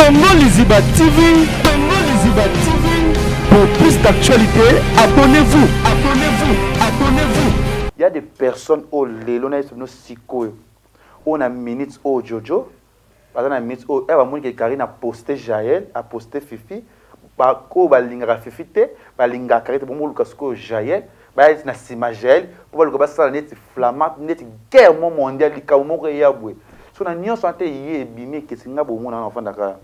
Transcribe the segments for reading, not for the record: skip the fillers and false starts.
Congo Liziba TV, Congo Liziba TV. Pour plus d'actualités, abonnez-vous, abonnez-vous, abonnez-vous. Il y a des personnes oyo lelo na yesu bino sikoyo oyo na minutes oyo Jojo baza na minutes oyo eh bamoni ke Karine a poste Jael a poste Fifi ba oyo balingaka Fifi te balingaka Karine te bongo boluka sikoyo Jael baya neti na nsima Jael mpo baluka basala neti flama neti guerre mo mondiale likambo moko eya boye so na nyonso wana te ye ebimi ekesi nga bomona wana ofandaka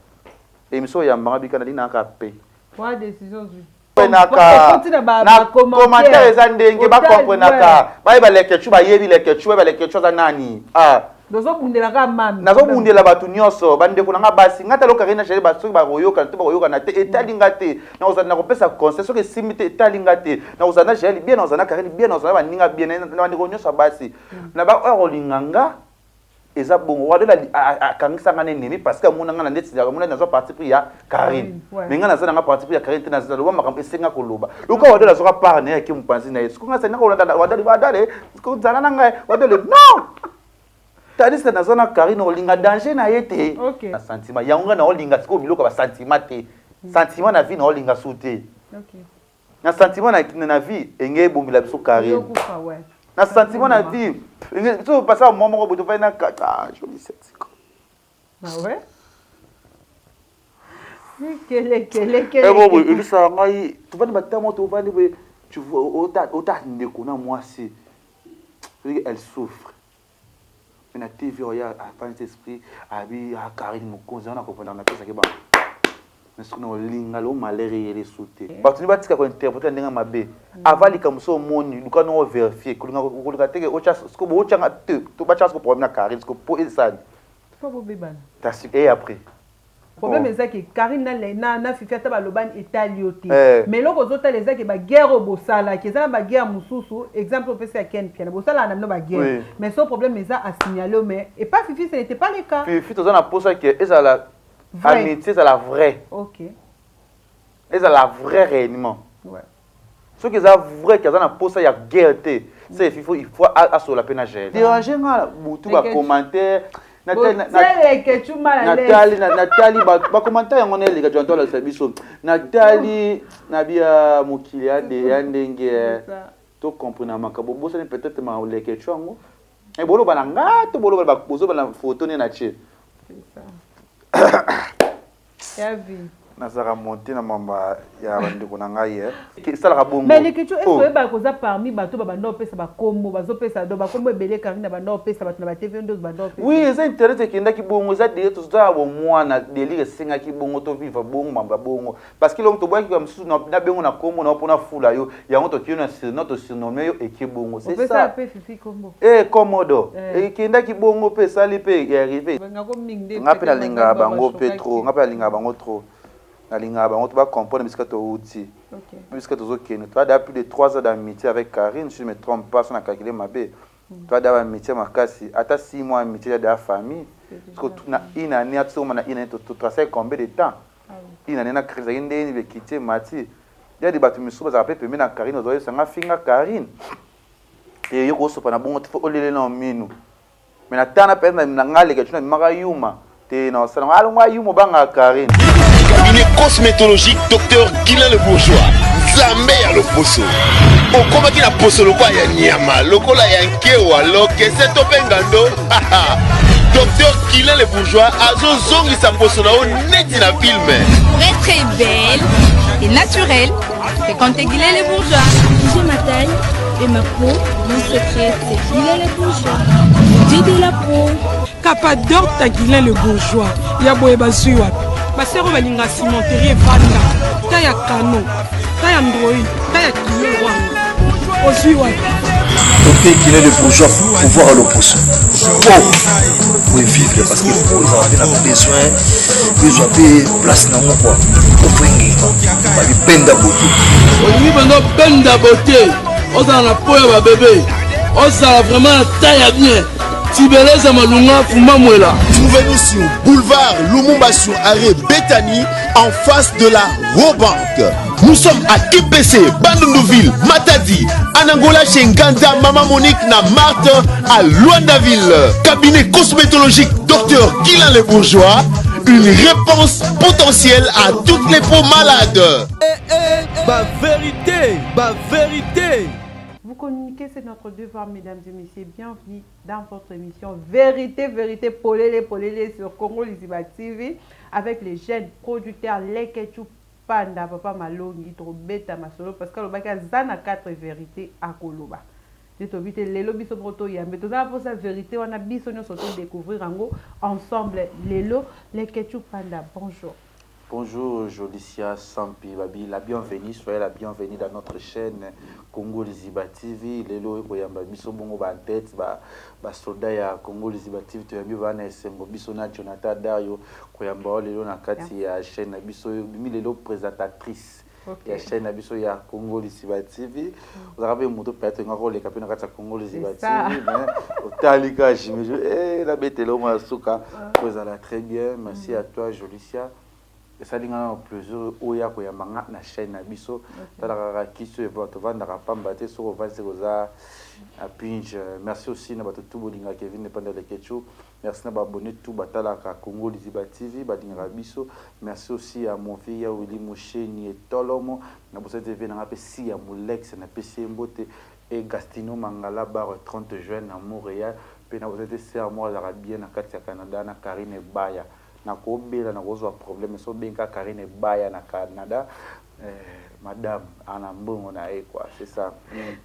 emission oyambanga bika nalingi nanga pe Wa décision zwi. Comprenaka na commentaire eza ndenge ba comprenaka bayeba leketchou bayebi leketchou bayeba leketchou aza nani ah Nazobundela kaka mami. Nazobundela bato nyonso bandeko na nga basi nga talo Karine Jael ba soki bakoyokana to bakoyokana te etali nga te nakozala nakopesa conseil soki esimbi te etali nga te nakozala na Jael bien nakozala na Karine bien nakozala na baninga bien na bandeko nyonso ya basi na ba oyo akolinga nga eza bongo wadol akangisa nga na ennemi parce que amona nga na ndeti amona nazwa parti pris ya Karine mais nga naza nanga parti pris ya Karine te naza loba makambo esenga koloba lokola wadol azwaka part na ye ake mopanzi na ye sikoyo nga sani nakolanda wadol wadol kozala na ngai wadol non tandis que naza na Karine olinga danger na ye te na sentiment yango nga naolinga sikoyo biloko ya basentiment te sentiment na vie naolinga su te na sentiment na, na vie enge ebomela biso Karine na sentiment na vie enge biso pasa mwa moko boye tofandi na ah joli sexy ah ouais kele ebisaka ngai tovandi batamo tovandi boye tu vois ota ndeko na mwasi elle souffre mais na TV oyo afandisi esprit abi ah Karine mokonzi wana comprendre na pesaki bango mais soki na olinga lo malheur eyele su te eh. Bato ni batika ko interpreter ndenge mabe mm. Avant likambo so omoni luka no verifier kolinga kolinga teke otya siko botyanga te to batya siko problème na Karine siko po esani po bobebana kasi et après Problème eza ke Carine na, na, na Fifi ata balobani etali yo te. Eh. Mais eloko ozotala eza ke ba guerre oyo bosalaki eza na ba guerre mosusu, exemple opesi ya Ken Mpiana, bosalaka na bino ba guerre. Oui. Mais so problème eza a signaler yo mais et pas Fifi ce n'était pas le cas. Fifi toza na posa ke ezala amitié ezala vrai. OK. Ezala vrai réellement. Ouais. Soki eza vrai ke aza na posa ya guerre te, c'est il faut il faut asola pe na Jael. Déranger nga butu ba commentaire natali natali ba commentaire yango na eleka jonathan alakisa biso natali na bia mokili ya de ya ndenge to comprendre makambo bosani peut-être ma leketchu yango e boloba na nga to boloba bozoba na photo nde na tie Nazalaka monte na mamba ya bandeko na ngai eh. Esalaka bongo. Mais Leketshou est-ce que oyebaka koza parmi bato ba banda opesa ba kombo bazopesa donc ba kombo ebele Carine abanda opesa bato na ba TV nde banda opesa. Oui eza internet ekendaki bongo eza delire toza ya bomwana delire esengaki bongo to vivre bongo mambo ya bongo parce que eloko toboyaki ba mosusu na bengo na kombo na yo pona fula yo yango tokei na surnom to surnomme yo eke bongo c'est ça. Opesa pe Fifi kombo. Eh komodo eh. Ekendaki bongo pe esali pe e arrive. Nga pe nalingaka bango pe trop nga pe nalingaka bango trop nalingaka bango to ba comprendre bisika towuti bisika tozokende toa deja plus de 3 ans d'amitié avec Carine si je me trompe pas so na calcule mabe toa deja amitié makasi ata 6 mois amitié ya deja famille parce que na une année atosokoma na une année totrasaki combien de temps une année na Carine ezalaki ndenge nini bekiti emati yadi bato misusu bazalaka pe pembeni na Carine ozoyebisa nga finga Carine te yo kosopa na bongo te fo olele na minu mais na tana pe na nga leka tuna maka yuma te na osala nga alongwa yuma obanga Karine. Cabinet cosmétologique Docteur Guilain le Bourgeois, Nzambe ya loposo. Okomaki na poso lokola ya nyama, lokola ya nkewa, lokese to mpe ngando. Docteur Guilain le Bourgeois azozongisa poso na yo neti na film. Pour être belle et naturelle, fréquentez Guilain le Bourgeois. J'ai ma taille et ma peau, mon secret c'est Guilain le Bourgeois. Beauté de la peau. Capadorta Guilain le bourgeois ya boye bazui wapi basero balinga cimenterie evanda ta ya kano ta ya android ta ya kiyo wana ozui wapi. Docteur Guilain le bourgeois pouvoir ya loposo po po vivre parce que po ezala mpe na besoin ezwa mpe place nango kua po engenga babibenda bote. Olingi mpenza obenda bote ozala na po ya babebe ozala vraiment na taille ya bien Tibeleza Malunga Fumba Mwela. Trouvez-nous sur boulevard Lumumba sur arrêt Bethany en face de la Rawbank. Nous sommes à KPC, Bandundouville, Matadi, Anangola chez Nganda, Maman Monique na Marthe à Luandaville. Cabinet cosmétologique Docteur Guilain Le Bourgeois. Une réponse potentielle à toutes les peaux malades. Eh, eh, ba vérité, ba vérité. Vous communiquez, c'est notre devoir, mesdames et messieurs. Bienvenue dans votre émission Vérité, Vérité, Polele, Polele sur Congo Liziba TV avec les jeunes producteurs Leketchou Panda, Papa Malongi, Trobeta Masolo, parce que alobaki aza na 4 vérités akoloba. Nde tobi te lelo biso moko toyambe toza na mposa vérité wana biso nyonso todécouvrir yango ensemble lelo. Leketchou Panda, bonjour. Bonjour Jolicia Sampi Babi, la bienvenue, soyez la bienvenue dans notre chaîne Congo Liziba TV. Lelo koyamba biso bongo ba tête ba ba soldat ya Congo Liziba TV, toyambi bana esengo biso na Jonathan Dario koyamba lelo na kati ya chaîne na biso bimi lelo présentatrice ya chaîne na biso ya Congo Liziba TV. Ozalaka mpe moto peut-être nga koleka mpe na kati ya Congo Liziba TV, mais otali ka j'imagine eh la betelo mwa suka po ezala très bien. Merci à toi Jolicia. Esali nga na plaisir oyo ya koyamba nga na chaîne na biso. Tala kaka kisi oyo tovandaka pamba te, soki ovandi koza na pinge. Merci aussi na bato tu bolingaka Kevin Epanda Leketchou. Merci na baabonné tout batalaka Congo Liziba TV, balingaka biso. Merci aussi à mon vieux ya Willy Musheni Etolomo na Bosa TV na nga mpe si ya Molex na pesi ye mbote e Gastino Mangala bar 30 juin na Montréal mpe na Bosa te sœur moko azalaka bien na kati ya Canada na Karine Baya. Nakobela, nakozwa problème so obenga Karine Baya na Canada, madame ana mbongo na ye quoi, c'est ça.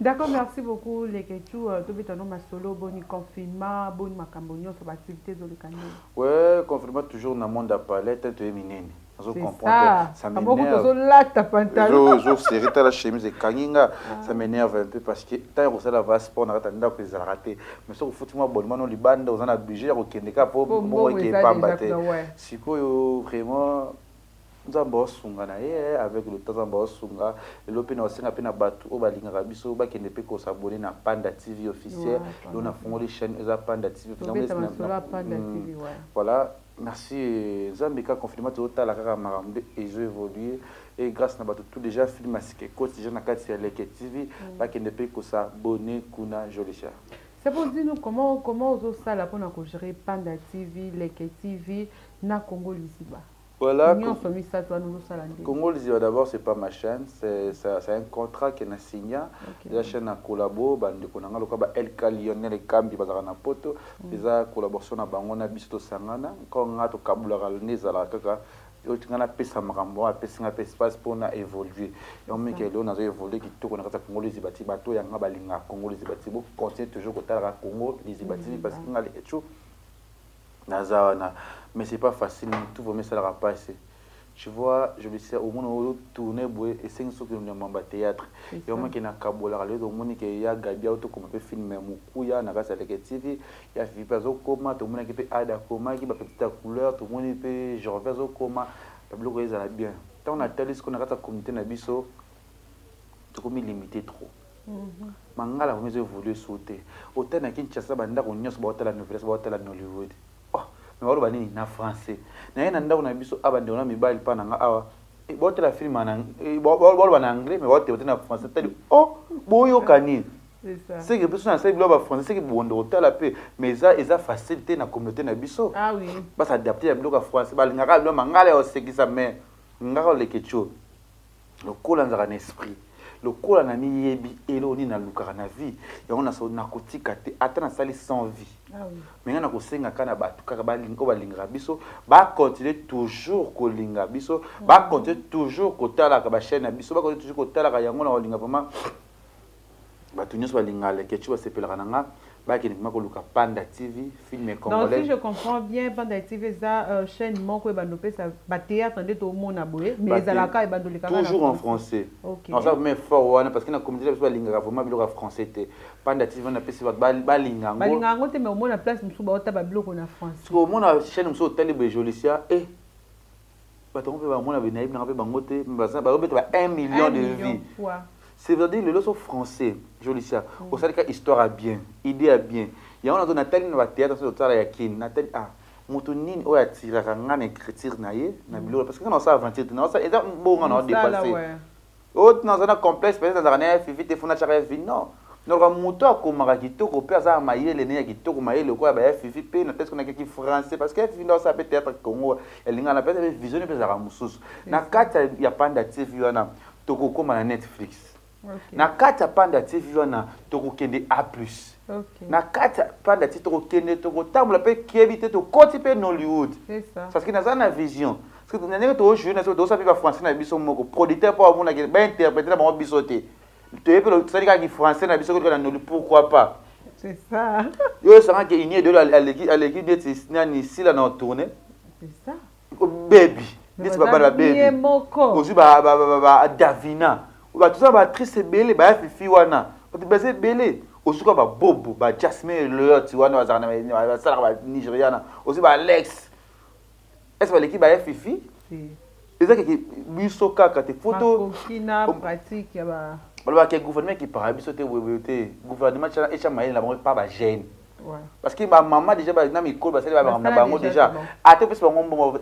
D'accord, merci beaucoup Leketchou. Tobeta no masolo, boni confinement, boni makambo nyonso, ba activité ezoleka ndenge? Ouais, confinement toujours na monde ya palais te, toye minene nazo comprendre, ça m'énerve. Tozolata pantalon. Zo serré, tala chemise ekangi nga, ça m'énerve un peu parce que ntango kosala va sport na kati ya ndako ezalaka te, mais soki ofuti mwa abonnement no libanda, oza na budget ya kokende kaka po mbongo eke epamba te. Sikoyo vraiment Nzambe aosunga na ye avec le temps, Nzambe aosunga. Lelo mpe na osenga mpe na bato oyo balingaka biso bakende mpe kos'abonner na Panda TV officiel. Lelo nafungoli chaîne eza Panda TV. Voilà, merci Nzambe. Ka confinement tozotala kaka makambo nde ezo évoluer et grâce na bato tout déjà film ya sika ekoti déjà na kati ya Leke TV, bakende mpe kos'abonner kuna, Jolicia. C'est pour dire nous comment ozosala mpona kogérer Panda TV, Leke TV na Congo Liziba? Voilà. Nyonso misato wana ozosala nde? Congo Liziba d'abord, c'est pas ma chaîne, c'est un contrat qui est signé. Déjà chaîne na collabo bandeko na nga lokola ba LK Lionel Ekambi bazalaka na poto. Eza collaboration na bango na biso tosangana. Nko nga tokabulaka nde ezalaka kaka oyo nga napesa makambo oyo apesi nga mpe espace mpona évoluer. Yango mingi lelo nazo évoluer kitoko na kati ya Congo Liziba TV. Bato yanga balingaka Congo Liziba TV, bo continue toujours kotalaka Congo Liziba TV parce que nga Leketchou naza wana. Mais c'est pas facile, tout vraiment esalaka mpasi. Tu vois, je le sais, omoni oyo tourne boye esengi soki nyama théâtre yo moki na kabolaka. Lelo tomoni ke ya Gabi tokoma mpe film ya mokuya na kati ya Leke TV, ya Fifi mpe azokoma, tomonaki mpe Ada akomaki bapetite ya couleur, tomoni mpe Jorve azokoma babiloko ezala bien. Ntango natali sikoyo na kati ya communauté na biso, tokomi limité trop. Mangala vraiment ezo évolue so te. Otali na Kinshasa, bandako nyonso baotala novelas, baotala Nollywood. Oh, mais baloba nini na français? Na ye na ndako na biso awa, bandeko na mibali mpa na nga awa baotala film, baloba na anglais, mais baotela te na français. Tali, oh, boyoka nini? Seke biso nasali biloko ba français, seke bondo kotala mpe, mais eza facile te na communauté na biso bas'adapter ya biloko ya français. Balingaka biloko mangala ya kosekisa, mais ngaka oleke tio lokola nzaka na esprit, lokola na miyebi eloko nini nalukaka na vie yango, nakotika te ata nasali sans vie. Mais nga nakosenga kaka na bato kaka oyo balingaka biso bacontinue toujours kolinga biso, bacontinue toujours kotalaka bachaîne na biso, bacontinue toujours kotalaka yango. Na kolinga vraiment bato nyonso balingaka Leketchou, basepelaka na nga, bakende vraiment koluka Panda TV, film congolais. Donc si je comprends bien, Panda TV eza chaîne moko ebando opesa bathéâtre nde tomona boye, mais ezalaka ebando lekaka toujours en français. Ça vraiment fort wana parce que na communauté biso balingaka vraiment biloko ya français te. Panda TV wana apesi bato balinga yango. Balinga yango te, mais omona place mosusu baota babiloko na français. Parce que omona chaîne mosusu otali boye, Jolicia, e bato yango mpe bamona nayebi nanga mpe bango te, bazobeta ba 1 million de vues. C'est-à-dire lelo so français, Jolicia, osali ka histoire ya bien, idée ya bien. Yango nazo natali na bathéâtre so totala ya Kini, natali ah moto nini oyo atiraka nga na écriture na ye na biloko, parce que nga naosala aventure te, naosala eza mbongo nga naodépasse oyo naza na complexe. Peut-être nazalaka na ya Fifi te, funa tiaka ya Fifi, non. Naluka moto akomaka kitoko pe aza na mayele ne ya kitoko mayele lokola ba ya fifi pe na tesi konakaki français parce que ya fifi nde asala pe théâtre Congo ya lingala pe pe vision ne pe ezalaka mosusu na kati ya Panda TV wana tokokoma na Netflix na kati ya Panda TV wana tokokende A plus na kati ya Panda TV tokokende tokotambola pe kebi te tokoti pe Nollywood parce que naza na vision parce que na ndenge tojoue na tozosala pe ba français na biso moko producteur po amonaki ba interprète na bango biso te toyebi mpe tosali kaka kifrançais na biso kotika na noli pourquoi pas. C'est ça. Yo esanga ke inie dolo aleki aleki neti nani sila na tourner. C'est ça. Baby neti babala baby. Ozwi ba ba ba ba Davina. Ba toza ba actrice ebele ba fifi wana. Bato baza ebele. Ozwi ka ba Bobo, ba Jasmine Elliot wana bazalaka na basalaka ba Nigeria na. Ozwi ba Alex. Est-ce baleki ba fifi? Eza keke biso kaka te photo na pratique ya ba balobaka ke gouvernement ekipaka biso te boyeboye te gouvernement etya mayele na bango epa bajeune parce que bamama déjà na mikolo basali bamakambo na bango déjà ata opesi bango mbongo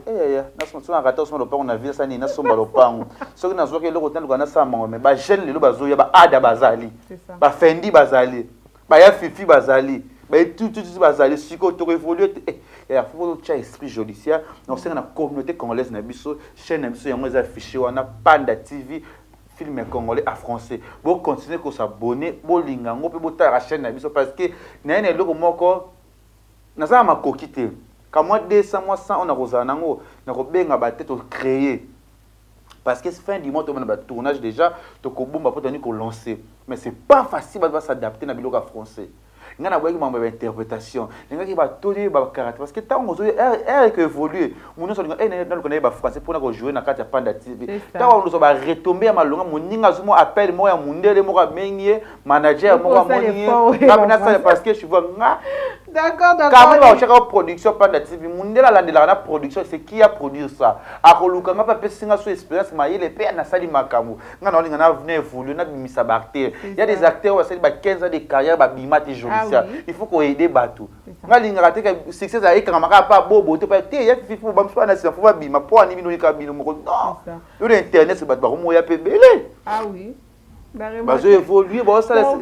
nasonaka ata osomba lopango na vie asala nini nasomba lopango soki nazwaki eloko te naluka nasala bango mais bajeune lelo bazoya baada bazali bafendi bazali Ba ya fifi bazali ba etututu bazali sikoyo toko évoluer te eh, ya faut totya esprit jolicia na kosenga na communauté congolaise na biso chaîne na biso yango eza affiché wana Panda TV film congolais à français bo continuer ko s'abonner bolinga yango mpe botalaka chaîne na biso parce que naye na eloko moko naza na makoki te ka mwa 200 mwa 100 oyo nakozala nango nakobenga ba te to créer parce que fin du mois tobana ba tournage déjà tokobomba mpo tobandi kolancer mais c'est pas facile bato bas'adapter na biloko ya français. Ngai naboyaki makambo ya bainterprétation, nalingaki batoli bacaractère parce que ntango ozo ere eko évolue moto nyonso alinga eh, naluka nayeba français mpona kojoue na kati ya Panda TV. Ntango ozwa baretombe ya malonga, moninga azwi mwa appel moko ya mondele moko amengi ye manager moko amoni ye nga mpe nasala parce que je vois nga. D'accord, d'accord. Kamwe ba production Panda TV, mundele alandelaka na production, c'est qui a produire ça? Akoluka nga pe apesi nga so expérience mayele pe nasali makambo. Nga na olinga na na évoluer na bimisa ba acteurs. Il y a des acteurs oyo basali ba 15 ans de carrière ba bima te Jolicia. Ah, oui. Il faut ko aider bato. Nga lingaka te que succès ezala ekangama kaka pa bobo te pa te ya fifi ba misusu na sima faut ba bima po ani bino yeka bino moko. Non. Yo na internet bato bakomoya pe ebele. Ah oui. Bazo évoluer baosala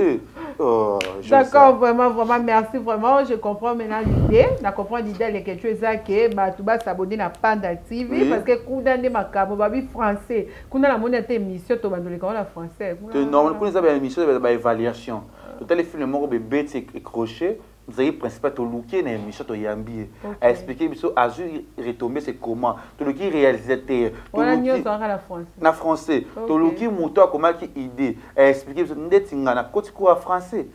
oh, d'accord vraiment vraiment merci vraiment je comprends maintenant l'idée na comprends l'idée leke tu eza ke bato basabone na Panda TV oui. parce que kuna nde makambo babi français kuna namoni ata émission to bandoleka wana français kuna kuna eza ba émission ba évaluation totali film moko bebeti écroché Nzaki principal toluki ye na émission toyambi ye a expliquer biso azui retombe c'est comment toluki réalisateur na français toluki moto akomaki idée a expliquer biso ndeti nga nakoti cours ya français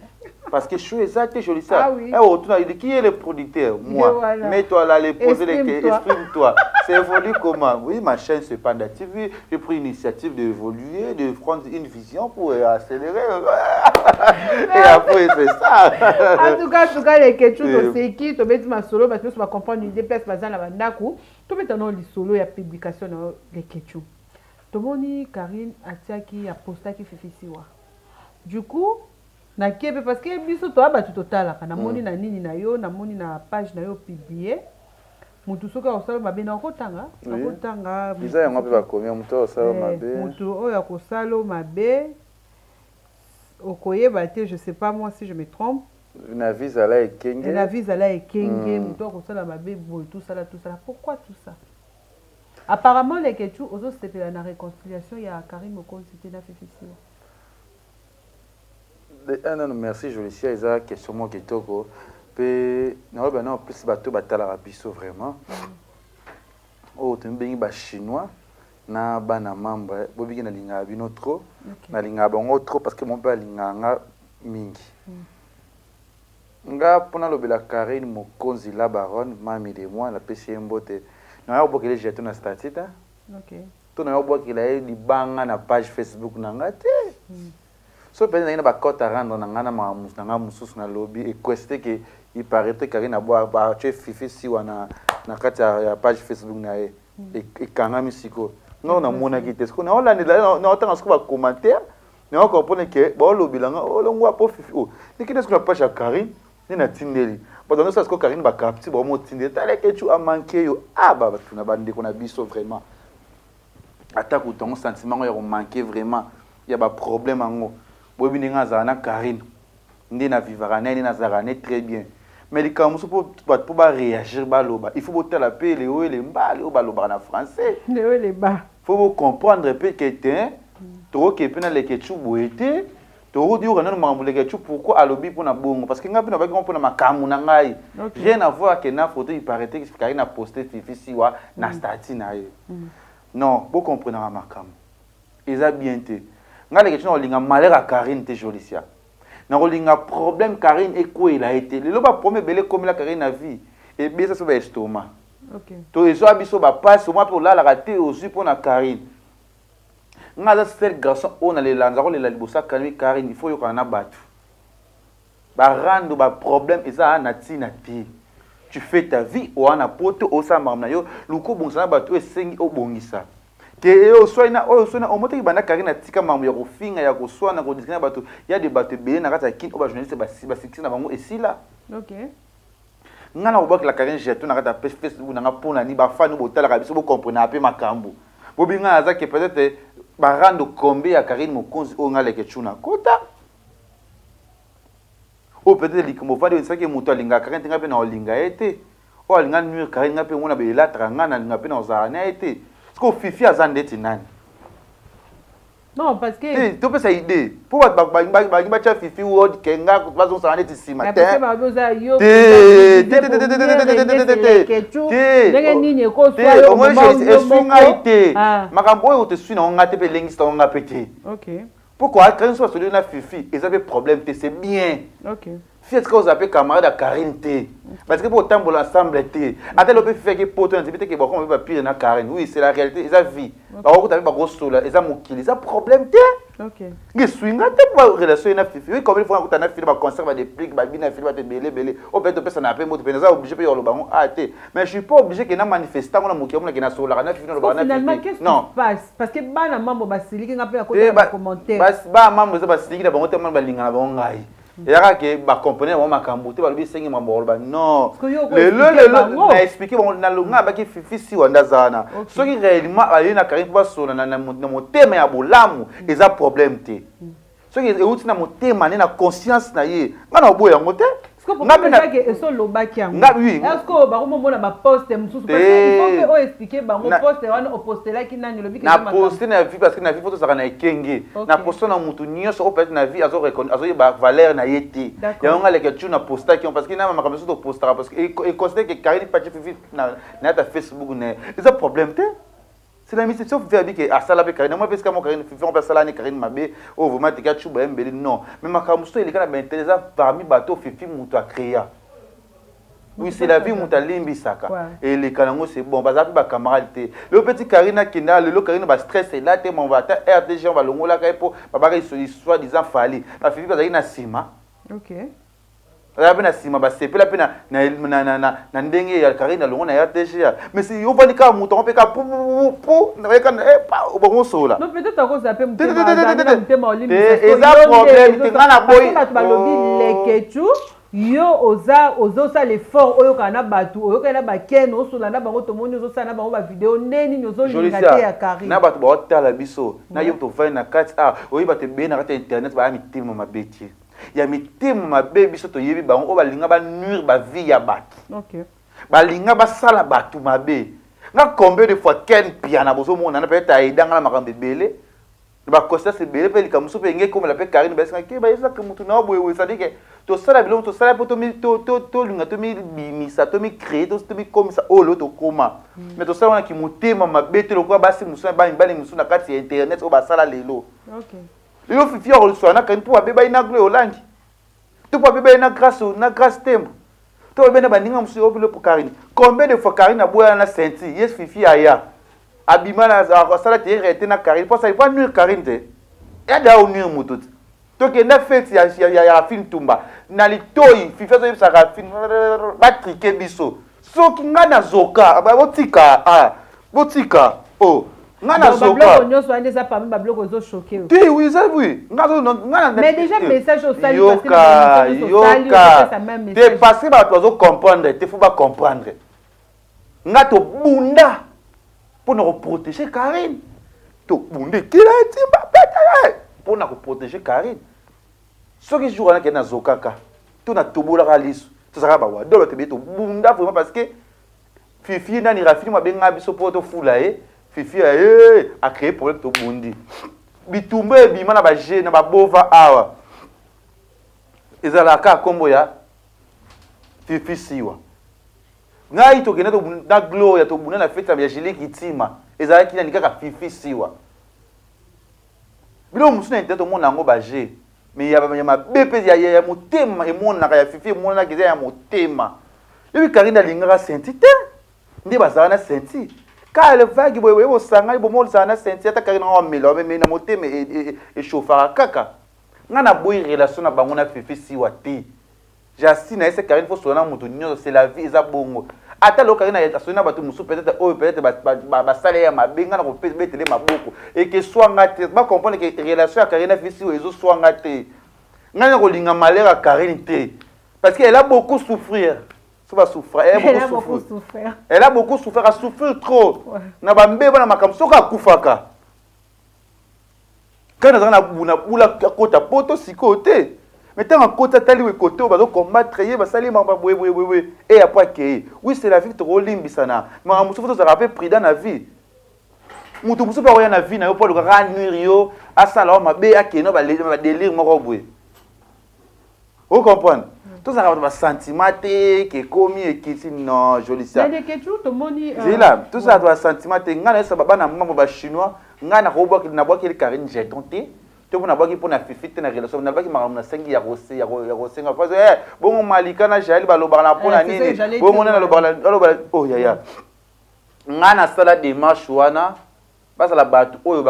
parce que show eza te jolisa ah oui. eh, otuna qui est le producteur moi voilà. mets toi là les poser les exprime toi c'est évolue comment oui ma chaîne c'est Panda TV j'ai pris l'initiative d'évoluer de prendre une vision pour accélérer et après c'est ça en tout cas Leketchou toseki tobeti masolo bato nyonso bacomprendre idée place baza na bandako tobeta nao lisolo ya publication na yo Leketchou tomoni Karine atiaki apostaki Fifi Siwa du coup nakie mpe parce que biso toya bato totalaka namoni na nini na yo namoni na page na yo publie motu soki akosala mabe na okotanga akotanga eza yango mpe bakomi motu akosala mabe motu oyo akosala mabe okoyeba te je sais pas moi si je me trompe na vie zala ekenge na vie zala ekenge motu akosala mabe boye tout ça tout ça pourquoi tout ça apparemment Leketchou ozosepela na réconciliation ya Karine Mokonzi te na Fifi Siwa. Nano merci Jolicia eza question moko kitoko mpe naoyeba nano plus bato batalaka biso vraiment oyo tomibengi bachinois na bana membre bobiki nalingaka bino trop nalingaka bango trop parce que mo mpe alingaka nga mingi nga mpo nalobela Karine Mokonzi la baronne mami de moi napesi ye mbote naya kobwakela jeton na statut te to naya kobwakela ye libanga na page Facebook na nga te so mpenza nazali na bacote à rendre na ngai na makambo na ngai mosusu nalobi equeste ke il paraît Karine atie Fifi Siwa na kati ya page Facebook na ye ekangami sikoyo nga namonaki te sikoyo naolandela naotanga sikoyo bacommentaire naocomprendre ke baolobela nga olongwa po Fifi o ndenge sikoyo na page ya Karine nde natindeli bato nyonso sikoyo Karine bacapture baomotindeli tala Leketchou amanke yo a bato na bandeko na biso vraiment ata kutu yango sentiment yango ya komanke vraiment ya baproblème yango boyebi ndenge azala na Karine. Nde na vivaka na ye, nde nazalaka na ye très bien. Mais likambo mosusu po bato po ba reagir baloba, il faut botala pe le haut et le bas, oyo balobaka na français. Le haut et le bas. Faut bo comprendre pe que te tokoke pe na Leketchou boye te. Tokoyoka nanu makambo Leketchou pourquoi alobi pona bongo parce que ngai pe nalobaki yango pona makambo na ngai. Rien à voir que na photo il paraitait que Carine a poste Fifi Siwa na statut na ye. Non, bo comprenaka makambo. Eza bien te. Ngai Leketchou nakolinga malheur ya Carine te Jolicia. Nakolinga problème Carine ekweyela ye te. Lelo ba problème ebele ekomela Carine na vie ebesa biso ba estomac. To ezwa biso ba pasi omona pe olalaka te ozui pona Carine. Nga aza seul garçon oyo na lela nza kolela liboso ya Carine Carine il faut oyokana na batu. Ba rando ba problème eza na tina te. Tu fais ta vie oa na poto osala makambo na yo luka obongisa na batu oyo esengi obongisa. Ke eh, oswani na oyo oswani na omo teki banda Carine atika makambo ya kofinga ya koswana ko discuter na batu ya de batu ebele na kati ya kin oyo ba journaliste ba succès na bango esila. Okay. Nga na kobwakela Carine jeton na kati ya Facebook na nga pona ni ba fan oyo botalaka biso bo comprenaka pe makambo. Bobi nga naza ke peut-être ba rando combien ya Carine Mokonzi oyo nga Leketchou na kota. Oyo peut-être likambo ovandi onisaki moto alingaka Carine te nga pe na olinga ye te. Oyo alinga nuire Carine nga pe mona ba elataka nga na linga pe na ozala na ye te. Sikoyo Fifi aza ndeti nani? Non, parce que. Te, topesa idee. Po bato balingi batya Fifi Ward ke nga bazongisaka neti nsima te. Te, te, te, te, te, te, te, te, te. Ndenge nini ekoswa yo eswi ngai te. Makambo oyo teswi na nga te mpe elengisi na nga mpe te. Okay. Pourquoi Karine soki asololi na Fifi eza mpe problème te, c'est bien. Okay. Fifi atika kozala mpe camarade ya Karine te. Batika mpe kotambola ensemble te. Ata lelo mpe Fifi ake poto na nzembe te ke bakoma mpe bapire na Karine. Oui, c'est la réalité, eza vie. Bakokuta mpe bakosola, eza mokili, eza problème te. Okay. Nge swinga te po relation ye na Fifi. Oui, combien de fois nakuta na Fifi ba concert ba déplique, ba bina Fifi bato ebele ebele. Oyo peut-être opesa na pe moto pe naza obligé pe ya koloba yango ah te. Mais je suis pas obligé ke na manifester yango na mokili omona ke nasololaka na Fifi nalobaka na Finalement, Fifi. qu'est-ce qui Non. se passe? Parce que bana mambo basiliki nga pe na kota Te na ba ba commentaire. bas ba mambo eza basiliki na bango te mona balinga na bango ngai. Eza kaka ke ba comprendre bango makambo te balobi esengi makambo bakoloba non. Parce que yo oko Lelo expliquer lelo bango. na expliquer bango na nga abaki Fifi Siwa nde aza wana. Soki réellement aye na Carine po basolola na na motema ya bolamu eza problème te. Soki euti na motema ne na conscience na ye nga na oboya yango te. Nga pe na esi olobaki yango nga oui est-ce que bakomomona ba poste mosusu parce que il faut pe o expliquer bango poste wana opostelaki nani olobi na poste na vie parce que na vie faut tozalaka na ekenge na poste na mutu nyonso oyo peut-être na vie azo azoyeba valeur na ye te yango nga leke tu na postaki yango parce que na makambo mosusu topostaka parce que e considère que Carine Pachi Fifi na na ta Facebook na eza problème te. C'est la mission sauf Fifi ke asala pe Karine moi pesika mo Karine Fifi on peut asala ni Karine mabe oh vraiment tika chuba mbeli non mais makambo mosusu eleka na ba intérêt eza parmi bato Fifi moto a créa. Oui, c'est la vie moto alimbisaka eleka nango c'est bon bazala mpe bacamarade te lelo petit Karine akenda lelo Karine ba stress ela te mo ata RDG balongolaka ye mpo babaka soit disant Fally ba Fifi bazalaki na nsima. Okay. Azala pe na sima ba sepela pe na na na na na ndenge ya Carine alongo na RTGA mais si yo vandi kaka moto yango pe kaka pu pu pu na yeka eh pa bongo sola. Non peut-être akozala pe motema azali na motema olimbisa. Te eza problème te nga na boyi. Bato balobi leketchou yo oza ozosala effort oyokana na bato oyokani na baken osola na bango tomoni ozosala na bango bavideo nde nini ozolinga te ya Carine na bato baotala biso na yo tovandi na kati ah oyebi bato ebele na kati ya internet baya mitema mabe te. Ya mitema mabe biso toyebi bango oyo balinga ba nuire ba vie ya batu. Okay. Balinga basala batu mabe. Nga combien de fois Ken Mpiana bozomona na peut-être aida nga na makambo ebele. Na ba conscience ebele pe likambo mosusu pe enge ekomela pe Carine bayesinga ke bayesaka mutu na yo boye boye c'est-à-dire que tosala biloko tosala po tomi to to tolinga tomibimisa tomicree tomikomisa oyo lelo tokoma. Mais tosala wana kimotema mabe te lokola basi mosusu na ba mibali mosusu na kati ya internet oyo basala lelo. Okay. Lelo Fifi akoliswana na Carine po abebaki na Gloire Olangi to po abebaki na Grace na Grace Tembo to abebaki na baninga mosusu oyo po Carine. Combien de fois Carine aboyana na ceinture ye Fifi aya abima na asala te rete na Carine po asali po nuire Carine te ya da o nuire moto te. Tokenda fete ya ya ya Rafine Tumba na litoyi Fifi azoyebisa Rafine ba triquer biso soki nga nazoka botika ah botika oh nga na zoka biloko nyonso wana eza parmi ba biloko ezo choquer yo te oui eza oui nga zo nga na mais déjà message osali yoka yoka te parce que bato bazo comprendre te faut ba comprendre nga tobunda mpo na koprotéger Carine tobunda ekila etimba pete mpo na koprotéger Carine. Soki jour wana kende nazokaka to natobolaka liso, tozalaka bawadolo tobeye tobunda vraiment, parce que Fifi nani Rafini mabenga biso mpo tofula ye. Fifi ye acréé problème, tobundi bitumba ebima na baje na babova awa. Ezalaka nkombo ya Fifi Siwa. Ngai tokende na Gloria, tobunda na fete ya Julie Kitima, ezalaki nani? Kaka Fifi Siwa. Biloko mosusu na internet tomona yango baje, mais ya mabe mpe ya motema emonanaka. Ya Fifi emonanaka eza ya motema. Yobi Karine alingaka Senti te, nde bazala na Senti kaka vague boye boye, bosangani bomozala na Senti. Ata Karine yango amela me na motema echauffaka kaka. Ngai naboyi relation na bango na Fifi Siwa te. Jasi na ye Karine, faut sola na moto nyonso, c'est la vie, eza bongo. Ata lelo Karine asoli na bato mosusu, peut-être oyo peut-être basala ye ya mabe, ngai na kobetele maboko eke swanga te. Bacomprendre ke relation ya Karine na Fifi Siwa ezoswanga te. Ngai na kolinga malheur ya Karine te, parce que elle a beaucoup souffrir. So basouffra, elle a beaucoup souffert, elle a beaucoup souffert, a souffrir trop na bambeba na makambo. Soki akufaka kaka nazala na bula akota poto sikoyo te, mais ntango akoti, atali kote oyo bazocombattre ye, basali makambo boye boye boye e apo akei. Oui, c'est la vie, tokolimbisana. Makambo mosusu tozalaka mpe prudent na vie. Moto mosusu mpe akoya na vie na yo mpo alukaka anuire yo, asala yo mabe, akende badélire moko boye. Ocomprendre, tozalaka bato basentiment te ke ekomi ekiti. Non, Jolisia zela, tozalaka bato basentiment te. Ngai nayesa bana mambo bachinois, ngai nabwakeli Karine jeton te, to mpo nabwaki mpo na Fifi te. Na relation nalobaki makambo nasengi ya kosenga parce bongo Malika na Jael balobaka na mpo na nini bongo nde nalobaka. Oh yaya, ngai nasala démarche wana, bazala bato oyo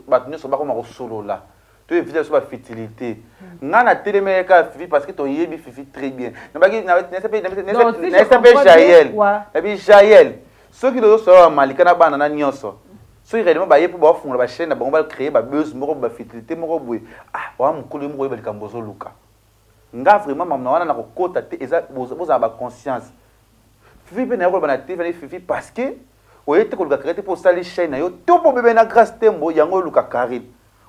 bato nyonso bakoma kosolola to éviter biso bafutilité. Ngai natelemaki kaka Fifi parce que toyebi Fifi très bien. Nayesa mpe Jael, nabi Jael, soki tozosolola Malika na bana na nyonso, soki réellement baye mpo baofungola bachaîne na bango, bacréer babuzz moko, bafutilité moko boye, ah wa mokolo ye moko oyeba likambo ozoluka. Nga vraiment mamu na wana nakokota te. Eza bozala baconscience. Fifi mpe naye koloba na TV, Fifi, parce que oye te koluka Karine te mpo osali chaîne na yo to mpo obebe na Grâce Tembo yango oluka Karine.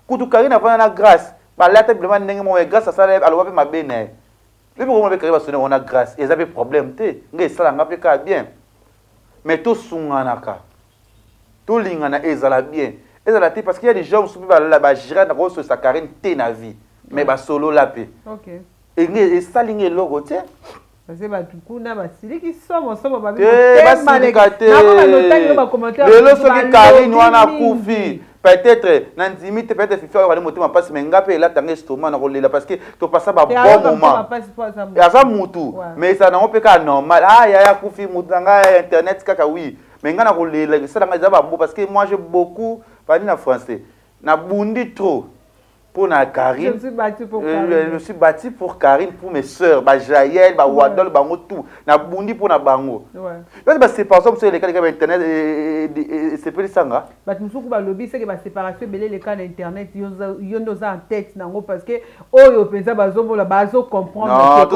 Kutu Karine avanda na Grâce, balata bilamba ndenge moko, Grâce asala aloba mpe mabe na ye. Mpe komona mpe Karine basone yango na Grâce, eza mpe problème te. Ngai esalanga mpe kaka bien, mais tosunganaka, tolingana, ezala bien, ezala te parce qu'il y a des gens mosusu mpe bagira na kosolisa Karine te na vie, mais basolola mpe esali nga eloko te. Parce bato kuna basiliki somo somo. Basilika te. Lelo soki Karine wana akufi, peut-être nandimi te, peut-être Fifi ayokani motema mpasi, mais nga mpe elatanga estomac na kolela, parce que topasa babon moment. Aza mutu, mais ezala nango mpe kaka normal. Ah yaya akufi, mutu na ngai internet kaka, oui, mais nga na kolela esalanga eza bambo, parce que moi j'ai beaucoup bandi na français, nabundi trop pour na Karine. Je me suis battu pour Karine. Je me suis battu pour Karine, pour mes sœurs, ba Jaël, ba Wadol, bango tout. Na bundi pour na bango. Parce que ba séparation sur les cas internet c'est pas ça nga. Bato mosusu balobi seke baséparation ebele eleka na internet, yo nde oza en tête nango, parce que oyo mpenza bazomona, bazocomprendre. Non,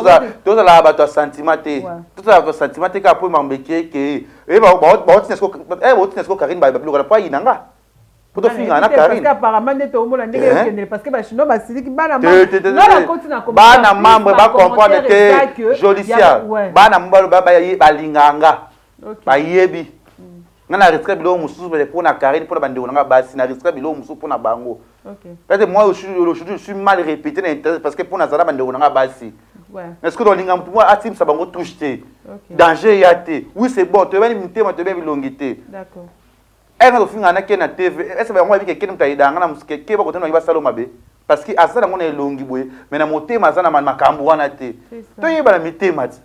tozala bato ya sentiment te. Tozala bato ya sentiment te kaka po mambo ekeke. Baotina siko Karine babiloko na po ayina nga po tofinga na Karine. Apparemment nde toomona ndenge okendele, parce que bachinois basiliki bana. Bana membre bacomprendre te, Jolicia. Bana mobalo balingaka nga, bayebi nga na risque biloko mosusu mpo na Karine, mpo na bandeko na nga basi, na risque biloko mosusu mpo na bango. Peut-être moi aujourd'hui je suis mal répété na internet parce que mpo nazala bandeko na nga basi. Est-ce que tolinga motu moko atimisa bango touche te, danger ya te? Oui, c'est bon, toyebani mitema, toyebani bilongi te. Ere tofinga na ke na TV, ese bango bayebi ke kene moto ayedanga na mosuke ke bakotana bangi basala mabe, parce que aza nango na elongi boye, mais na motema aza na makambo wana te. Toyeba na mitema ti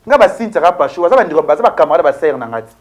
nga basintiaka pasho, baza bandeko, baza bacamarade, basere na nga ti.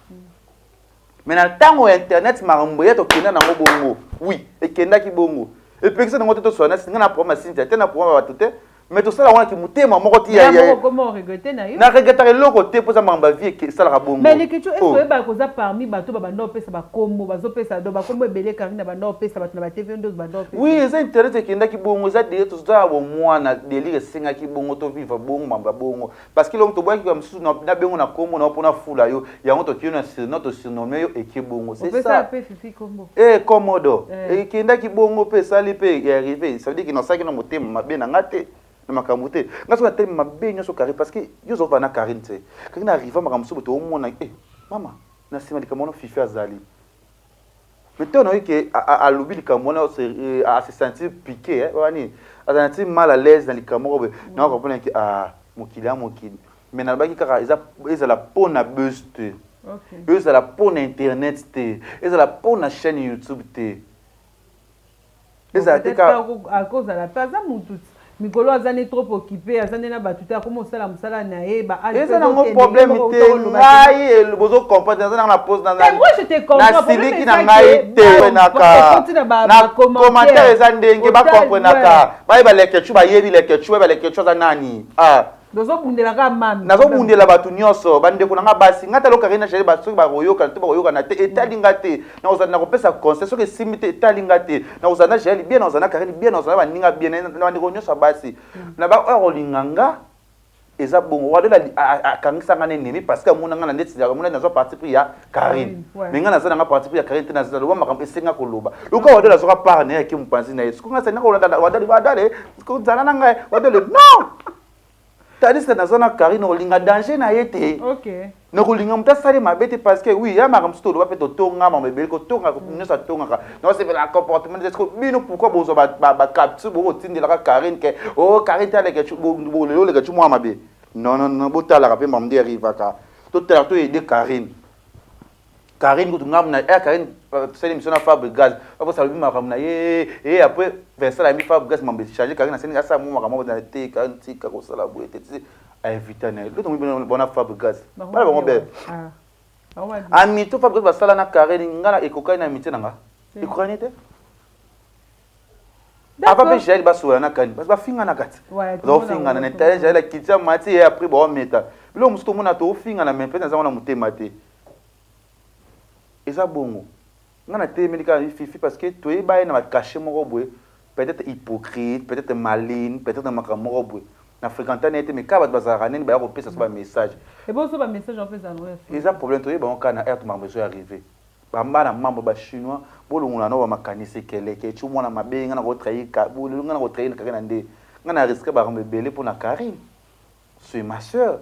Mais na ntango ya internet, makambo ya tokenda nango bongo, oui, ekendaki bongo, epekisa nango te. Toswana nga na problème ya Sintia te, na problème ya bato te. Mais tosala wana ki motema moko ti ya na regrettaka eloko te mpo eza makambo ya vie esalaka bongo. Mais Leketshou, est-ce que oyebaka koza parmi bato babanda kopesa bakombo, bazopesa do bakombo ebele Karine banda kopesa bato na ba TV ndozo banda kopesa? Oui, eza internet ekendaki bongo, eza délire, toza ya bomwana, délire esengaki bongo to vivre bongo makambo ya bongo. Parce que longo toboyaki ba mosusu na bengo na kombo na yo mpona fula yo, yango tokei na surnom, tosurnomme yo eke bongo. C'est ça. Mpe Fifi kombo. Eh, komodo. Eh. Ekendaki bongo mpe esali mpe arrivé. Ça veut dire que nasalaki na motema mabe na nga te. Na makambo te. Nga soki natelemi mabe nyonso Karine parce que yo ozova na Karine te. Karine arriva makambo mosusu boye toomona eh mama na nsima likambo wana Fifi azali. Mais ntango nayoki ke alobi likambo wana, ase sentir piqué, wani azala ti mal à l'aise na likambo moko boye, na comprendre ke ah, mokili ya mokili. Mais nalobaki kaka eza ezala mpo na buzz te, ezala mpo na internet te, ezala mpo na chaîne YouTube te, ezala te kaka akozala mpe aza mutu mikolo aza ne trop occupé, aza nde na bato te, akoma osala mosala na ye. Eza nango problème te. Ngai bozo comprendre, naza nanga na pose, nasiliki na ngai te. Naka na commentaire eza ndenge bacomprenaka, bayeba Leketshou, bayebi Leketshou, bayeba Leketshou aza nani. Ah, Nazobundela kaka mami. Nazobundela bato nyonso, bandeko na nga basi. Ngai talo Karine Jael, soki bakoyokana to bakoyokana te, etali nga te. Nakozala na kopesa conseil, soki esimbi te, etali nga te. Nakozala na Jael bien, nakozala na Karine bien, nakozala na baninga bien, na bandeko nyonso ya basi na baoyo akolinga nga. Eza bongo. Wadol akangisa nga na ennemi parce que amona nga na ndeti amona nazwa parti pris ya Karine. Mais nga naza nanga parti pris ya Karine te. Nazaloba makambo esenga koloba. Lokola Wadol azwaka part na ye, ake mopanzi na ye. Soki nga sali nakolanda Wadol, Wadol kozala na ngai, Wadol non, tandis que naza na Karine, olinga danger na ye te, nakolinga moto asali mabe te. Parce que oui, ya makambo mosusu toloba mpe totonga makambo ebele, kotonga nyonso atongaka, naosepela comportement te. Bino pourquoi bozwa bacapture, bokotindelaka Karine ke o Karine te aleka lelo, oleka ti mwa mabe? Non, non, non, botalaka mpe makambo nde arrivaka. Totalaka, toyede Karine. Karine kutu ngambu na eh, Karine tosali émission na Fabregas, baposa alobi makambo na ye e après Vincent ayambi Fabregas, mambo echange. Karine aseni asala mo makambo na te. Karine tika kosala boye te, ti aevita na ye loto bona Fabregas bana bango be amitié. Fabregas basala na Karine, nga na ekokani na amitié na nga, ekokani te. Avant mpe Jael basola na Karine, bafingana kati, bazofingana na Italien. Jael akitia mati ye, après baometa biloko mosusu. Tomona toofingana, mais mpe naza wana motema te. Eza bongo. Nga na telemeli kaka Fifi parce que toyeba ye na bacachet moko boye, peut-être hypocrite, peut-être maline, peut-être makambo moko boye. Na fréquenta na ye te, mais kaka bato bazalaka nini, baya kopesa so bamessage. Eboso bamessage opesa yango? Eza problème. Toyeba yango kaka na aire makambo ezo arrive. Bambana mambo bachinois, bolongola nao bamakanisi ekeleke ti mwana mabe. Nga na kotrahir, nga na kotrahir Karine na nde nga na risque bakambo ebele mpo na Karine, c'est ma sœur.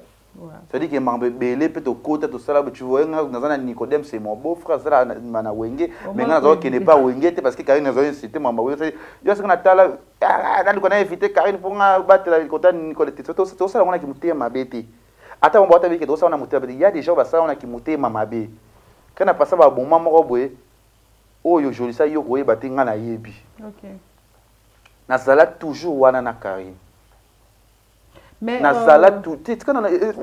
C'est-à-dire que makambo ebele mpe tokota tosala. Tu vois, nga naza na Nicodème, c'est mon beau frère, azala na Wenge, mais nga naza kokende pa Wenge te parce que Karine naza incité makambo Wenge. Yo soki natala, naluka na éviter Karine mpo nga batela kota Nicodème te. Tosala yango na kimotema mabe te. Ata bango bata bike, tosala na motema mabe te. Ya déjà basala wana kimotema mabe kana pasa baboma moko boye oyo jolisa yo koyeba te. Nga nayebi, nazala toujours wana na Karine, nazala tika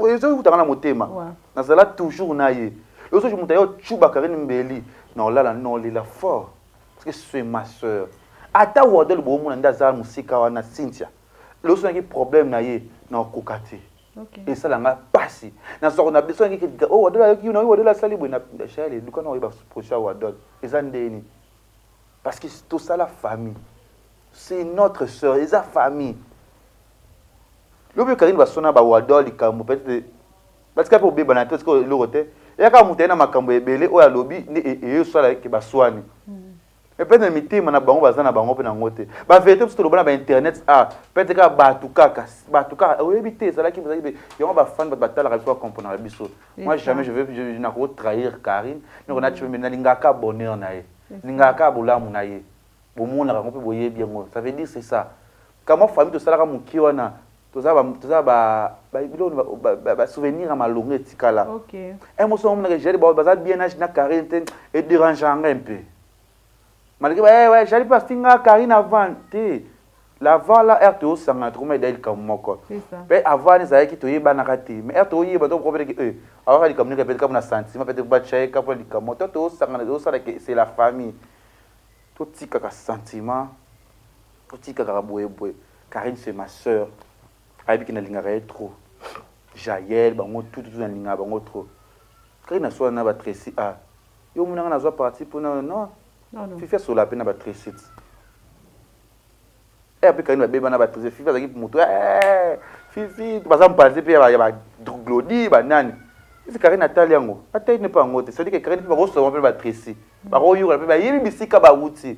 ezokutanga na motema, nazala toujours na ye. Soki moto aye ocuba Karine mbeli, na olala na olela fort parce que c'est ma sœur. Ata Wadol boomona nde aza mosika wana, Cynthia loso naki problème na ye, na okoka te, esalanga mpasi. Nazwaka na biso oh, Wadol ayoki na Wadol asali boye na Jael, eluka na oyeba position ya Wadol eza ndeni parce que tosala famille, c'est notre sœur, eza famille. Lobi Karine basona bawadol likambo, peut-être batika mpe obebana te parce que eloko te eyaka. Moto aye na makambo ebele oyo alobi nde eyosala ke baswani, mais peut-être na mitema na bango baza na bango mpe nango te. Bavérité mosusu toloba na bainternet, ah, peut-être kaka bato, kaka bato kaka oyebi te. Ezalaki yango bafani, bato batalaka biso, bacomprenaka biso. Moi jamais je vais nako trahir Karine noko nati, mais nalingaka bonheur na ye, nalingaka bolamu na ye. Bomonaka yango mpe boyebi yango. Ça veut dire c'est ça kama famille tosalaka mokie wana, toza biloko basouvenir ya malongo etikala. Un moso omonaka Jael baza bien age na Karine te, edérange nga un peu malgré Jael mpe afinga Karine avant te. L'avant là, heure toyosangana, tokoma eda likambo moko mpe avant wana ezalaki toyebanaka te, mais heure toyeba, tokopeteke e awaka likambo ndenge peut-être kaka na sentiment, peut-être batya ye kaka likambo to toyosangana, toyosala ke c'est la famille. Totikaka sentiment, totikaka boyeboye. Karine, c'est ma sœur. Ayebi ke nalingaka ye trop. Jael bango tout tout nalingaka bango trop. Karine aswana na ba Tracy ah yo omona nga nazwa parti pona non. Fifi asola pe na ba Tracy ti. Eh pe Karine babeba na ba Tracy Fifi azalaki moto eh Fifi baza mpanzi pe ya ba Glody ba nani. Esi Karine atali yango atali ne pe yango te. C'est-à-dire que Karine pe bakosola pe ba Tracy. Bakoyoka pe bayebi bisika bawuti.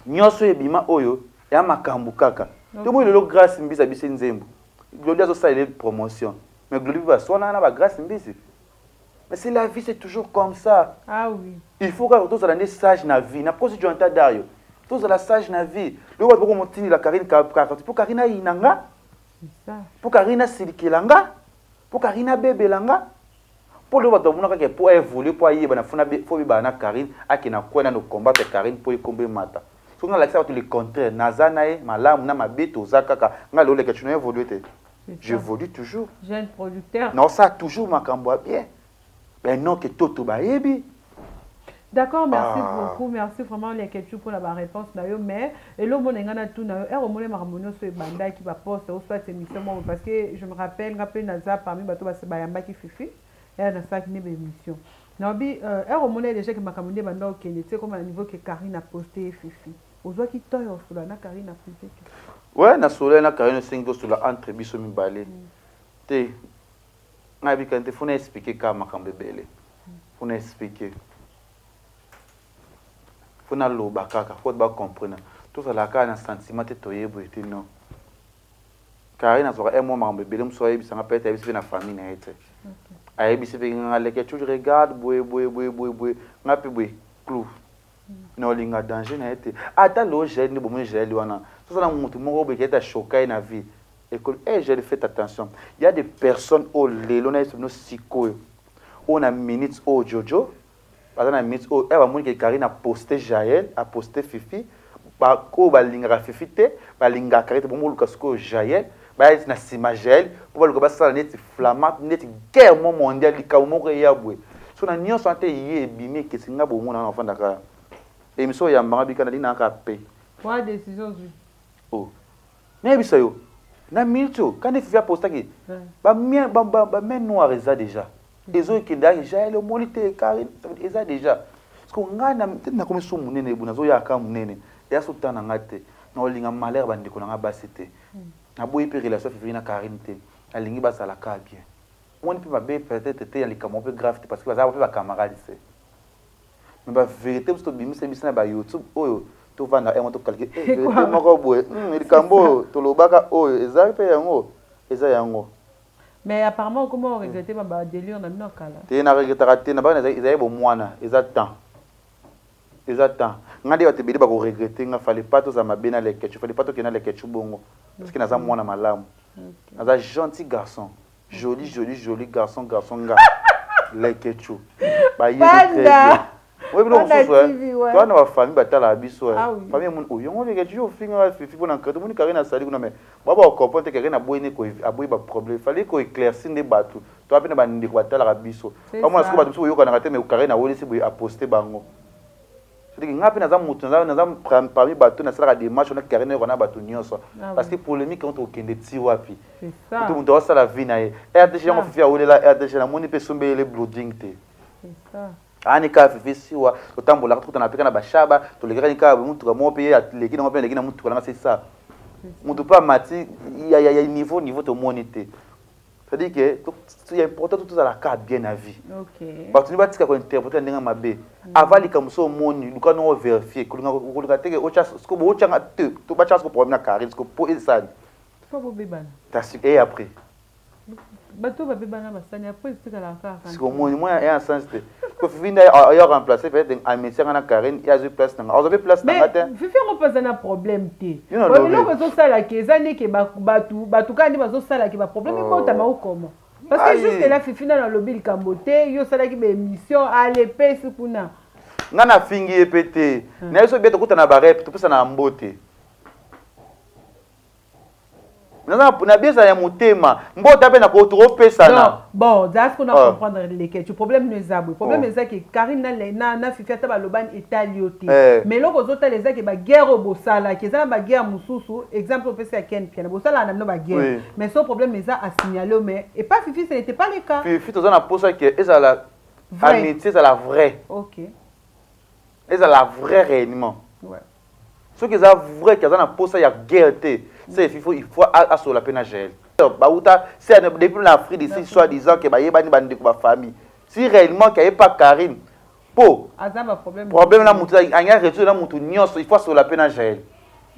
Nyoso ebima oyo ya makambu kaka. Tomoni lelo Grace Mbizi abisi nzembo. Glody azosalela ye promotion. Mais Glody pe baswanaka na ba Grace Mbizi. Mais c'est la vie, c'est toujours comme ça. Ah oui. Il faut kaka tozala nde sage na vie. Na kosi Jonathan Dario. Tozala sage na vie. Lelo bato bakomotindela Karine kaka po Karine ayina nga. Po Karine asilikela nga. Po Karine abebela nga. Po lelo bato bamona kaka po a evoluer po ayebana faut faut bebana na Carine akende na coin nanu combattre Carine po ye kombo emata. Soki nga nalakisa bato le contraire naza na ye malamu na mabe toza kaka nga lelo Leketshou na evoluer te. J'evolue toujours. Jeune producteur. Naosala toujours makambo ya bien. Mais non que Toto bayebi. D'accord, merci ah. beaucoup. Merci vraiment Leketchou pour la réponse na yo mais elo mona nga na tuna yo ero mona makambo nyonso ebandaki ba poste ou soit émission moko parce que je me rappelle nga pe naza parmi bato ba bayambaki Fifi ere nasalaki nde ba émission. Naobi euh, ero mona déjà que makambo nde ebanda okende tie comme na niveau que Karine a posté Fifi. Ozwaki temps ya kosolola na Karine na privé te? Ouais, nasololaki na Karine esengi tosolola entre biso mibale te. Ngai nayebi Karine te, faut na expliquer kaka makambo ebele. Faut na expliquer. Faut naloba kaka, faut ba comprendre. Tozala kaka na sentiment te toye boye te non. Karine azwaka un mois makambo ebele mosusu ayebisa nga peut-être ayebisi pe na famille na ye te. Ayebisi pe nga leke tu regarde boye boye boye boye boye nga pe boye clou. Na olinga danger na ye te. Ata lelo Jael nde bomoni Jael wana. Soki aza na mutu moko boye peut-être a choka ye na vie. Ekolo eh Jael faites attention. Il ya des personnes oyo lelo na yebisa bino sikoyo. Oyo na minutes oyo Jojo baza na minutes oyo eh bamoni ke Carine a poste Jael, a poste Fifi. Ba oyo balingaka Fifi te, balingaka Carine te bongo boluka sikoyo Jael baya neti na sima Jael po baluka basala neti flama neti guerre moko mondiale likambo moko eya boye. So na nionso wana te ye ebimi ekesi nga bomona nga nafanda kaka emission oyamba nga bika nalingi nanga kaka paix. Wana decision ozwi. Oh. Nayebisa yo na minute oyo quand Fifi apostaki ba mien ba ba, ba main noire eza déjà ezo kende ake Jael omoni te Karine eza déjà parce que nga na peut-être nakomi so munene boye nazoya kaka munene eya so temps na nga te nakolinga malheur ba ndeko na nga basi te naboyi pe relation ya Fifi na Karine te nalingi bazala kaka bien omoni pe mabe peut-être te ya likambo moko pe grave te parce que baza pe ba camarades te mais ba verite mosusu tobimisa biso na ba youtube oyo tovanda yango to calcule eh, verite moko boye hmm, likambo oyo tolobaka oyo eza mpe yango eza yango. Mais apparemment okoma o regretter ba ba delire na bino ya kala. Te na regrettaka te na baka ezali bomwana eza temps eza temps nga nde bato ebele bako regretter nga fallait pas tozala mabe na leketchou fallait pas tokende na leketchou bongo parce que naza mwana malamu naza gentil garçon Joli joli joli garçon garçon nga leketchou bayebi très bien oyebi biloko mosusu eh toa na ba famille batalaka biso eh ah famille emoni oyo yango leketchou yo ofingaka fifi mpona nkrete omoni karine asali kuna mais ba ba comprendre te karine aboyi ne aboyi ba problème fallait ko éclaircir nde bato toa mpe na bandeko batalaka biso bamona sikoyo bato mosusu boyokanaka te mais karine awelisi boye aposte bango C'est-à-dire que nga pe naza mutu naza naza parmi bato nasalaka démarche wana carré nayoka na bato nyonso ah parce que polémique yango tokokende ti wapi moto moto asala vie na ye RDG yango fifi awelela RDG namoni mpe esombelele blooding te ani kaka fifi siwa totambolaka tokutana mpe na bashaba tolekaka ni kaka motuka moko mpe ye aleki nango mpe aleki na motuka nanga c'est ça moto mpe amati ya niveau niveau tomoni te C'est-à-dire que c'est important tout la cas bien à vie. Okay. Bato ni batika ko interpréter ndenge mabe. Mm. Avant likambo so omoni luka no vérifier kolinga kolinga te ke ocha siko bo ocha te to bacha siko problème na carré siko po esani. Faut bobebana. Tasi et après. Bato babebana basani après etikala kaka. Siko omoni moi ya sens te. Ko fifi nde ayo remplacer peut-être amitié nga na Karine ya azui place na nga. Ozo place na nga te. Fifi yango mpe aza na problème te. Biloko ezosala ke eza nde ke bato bato kaka nde bazosala ke ba problème ebotama ou comment? Parce que jusque là Fifi nanu alobi likambo te, yo osalaki ba émission alepesi kuna. Nga na fingi ye pe te. Na ye so bien tokutana ba rep topesana mbote. Na bien ezala ya motema. Mbota mpe na tokopesana. Bon, zala sikoyo na ah. comprendre leketchu. Problème no eza boye. Problème oh. eza ke Karine na, na, na Fifi ata balobani etali yo te. Eh. Mais eloko ozotala eza ke baguerre oyo bosalaki eza na baguerre mosusu exemple opesi ya Ken Piana bosalaka na bino baguerre. Oui. Mais so problème eza asignale yo mais epa Fifi ce n'était pas le cas. Fifi toza na posa ke ezala amitié ezala vrai. OK. Ezala vrai réellement. Ouais. Soki eza vrai que aza na posa ya guerre te, c'est il faut il faut asola pe na Jael. Bauta c'est depuis na Afrique d'ici soit disant que bayebani ba ndeko ba famille. Si réellement qu'il y pas Karine po aza ba problème problème na mutu anya résoudre na mutu nyonso, il faut asola pe na Jael.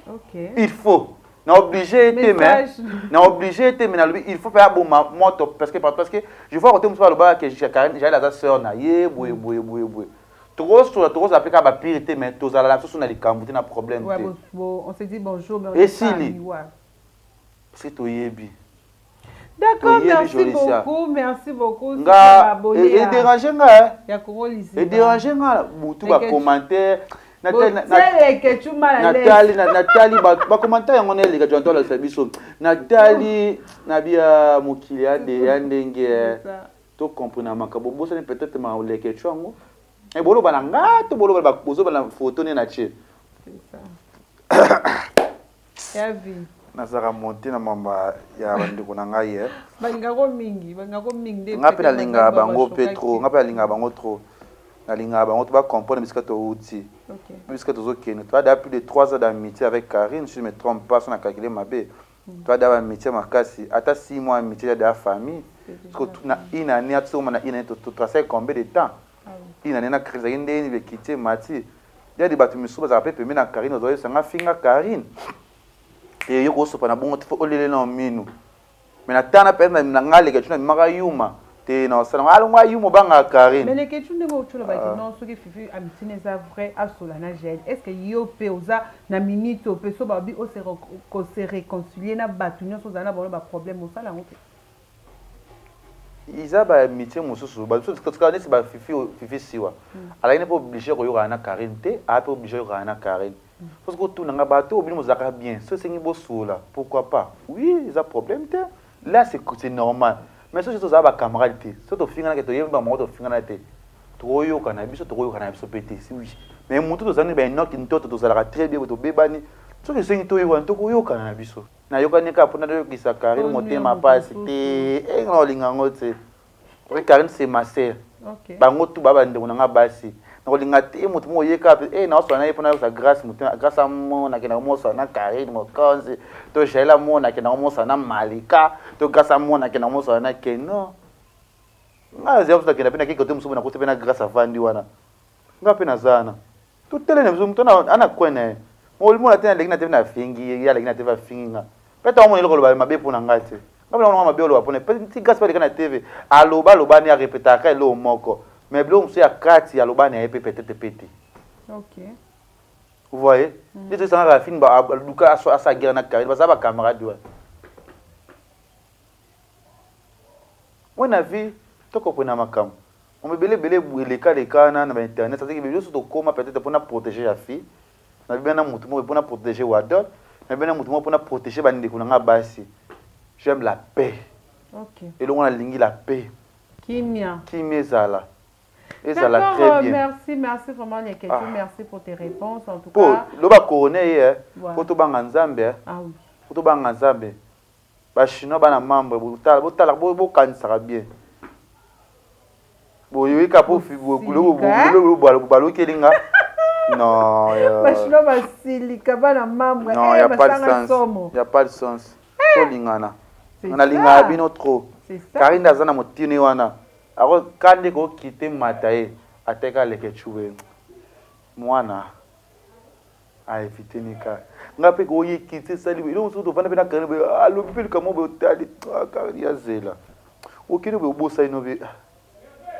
OK. Il faut na obligé te mais na obligé te mais na lobi il faut faire aboma moto parce que parce que je vois côté musu aloba que Karine Jael aza sœur na ye boye boye boye boye. Tokosola tokozala pe kaka ba pire te mais tozala na biso na likambo te na problème te. Ouais, on se dit bonjour mais on esili. Parce que toyebi. D'accord, merci beaucoup, merci beaucoup. Nga e déranger nga hein. Ya Congo Liziba. E déranger nga butu ba commentaire. Natali natali ba commentaire yango na eleka jonto alakisa biso. Natali na bia mokili ya de ya ndenge. To comprena makambo obosani peut etre ma leketshou yango eh boloba na nga to boloba ba bozoba na photo ne na tie ya vie nazalaka monte na mamba ya bandeko na ngai eh. balingako mingi balingako mingi nde nga mpe nalingaka bango mpe trop nga mpe nalingaka bango trop nalingaka bango to bacomprendre bisika towuti bisika tozokende toa da plus de 3 ans d'amitié avec Karine si je me trompe pas so na calcule mabe Toi da ba amitié makasi ata 6 mois amitié ya da famille parce que na une année ata sokoma na une année to tracer combien de temps une année na crise ezalaki ndenge nini bekiti emati yadi bato misusu bazalaka mpe pembeni na Karine ozoyebisa nga finga Karine te yo kosopa na bongo te fo olele na minu mais na tana mpe na nga leketchu na bimaka yuma te na osala ngo alongwa yuma obangaka Karine mais leketchu ndenge outi olobaki ah. non soki fifi amitié na eza vrai asola na jael est ce que yo mpe oza na minute oyo mpe so balobi ose réconcilier na bato nyonso ozala na bango ba problème osala yango mpe eza ba amitié mosusu batika neti ba fifi fifi siwa hmm. alaki ne mpe oblige koyokana na Karine te aya mpe oblige koyokana na Karine hmm. parce que otuna nga bato oyo bino bozalaka bien so esengi bosola pourquoi pas oui eza problème te là c'est normal mais soki tozala ba camarade te so tofinganaka toyebi bango moko tofingana te tokoyokana biso tokoyokana biso mpe te si oui mais motu tozali ba enoki ntoto tozalaka très bien tobebani soki esengi toyokana tokoyokana na biso nayokani kaka mpona toyokisa Karine motema mpasi te eh, nga olinga yango te oke Karine c'est ma sœur bango tu ba bandeko na nga basi nakolinga te moto moko ye kaka eh, naosala na ye mpona ayokisa grâce motema grâce amona akenda komosala na Karine mokonzi to Jael amona akenda komosala na Malika to grâce amona akenda komosala na Ken non nga nazela mosusu nakenda mpe nakei kote mosusu nakuti mpe na grâce avandi wana nga mpe naza wana totele na biso moto ana coin na ye olimona te naleki na te nafingi ye ye aleki na tv afingi nga mpe ntango omona eloko oloba mabe mpo na ngai te nga mpe namonaka mabe oloba mpo na ye ti grâce mpe aleka na tv aloba aloba ni arepetaka eloko moko mais biloko mosusu ya kati aloba na ye mpe peut-être mpe te vous voyez nde toyesangaka film aluka asa guerre na Karine baza ba camarade wana Moi na vie to comprena makambo Makambo ebele ebele eleka leka wana na ba internet c'est à dire que biso tokoma peut-être pona protéger ya fille na bima na mutu moko pona protéger Wadol na bima na mutu moko pona protéger ba ndeko na nga basi j'aime la paix okay. Elongo nalingi la paix kimia kimia ezala ezala très euh, bien merci merci vraiment Leketchou ah. merci pour tes réponses en tout po, cas loba corona ye eh. po tobanga nzambe eh. ah, oui. po tobanga nzambe Ba chinois bana membre botala botala bokanisaka bien boyoki po balokeli nga non ba chinois basilika bana membre non ya pas de sens ya pas de sens tolingana nalingaka bino trop Karine aza na motini wana ako kande ko kite mata ye ateka leke chube mwana A eviter ne kaka. Nga pe ko ye kiti esali boye. Eloko mosusu tovanda pe na Carine boye alobi pe likambo boye otali ah Carine ya zela. Okende boye obosani no pe ah.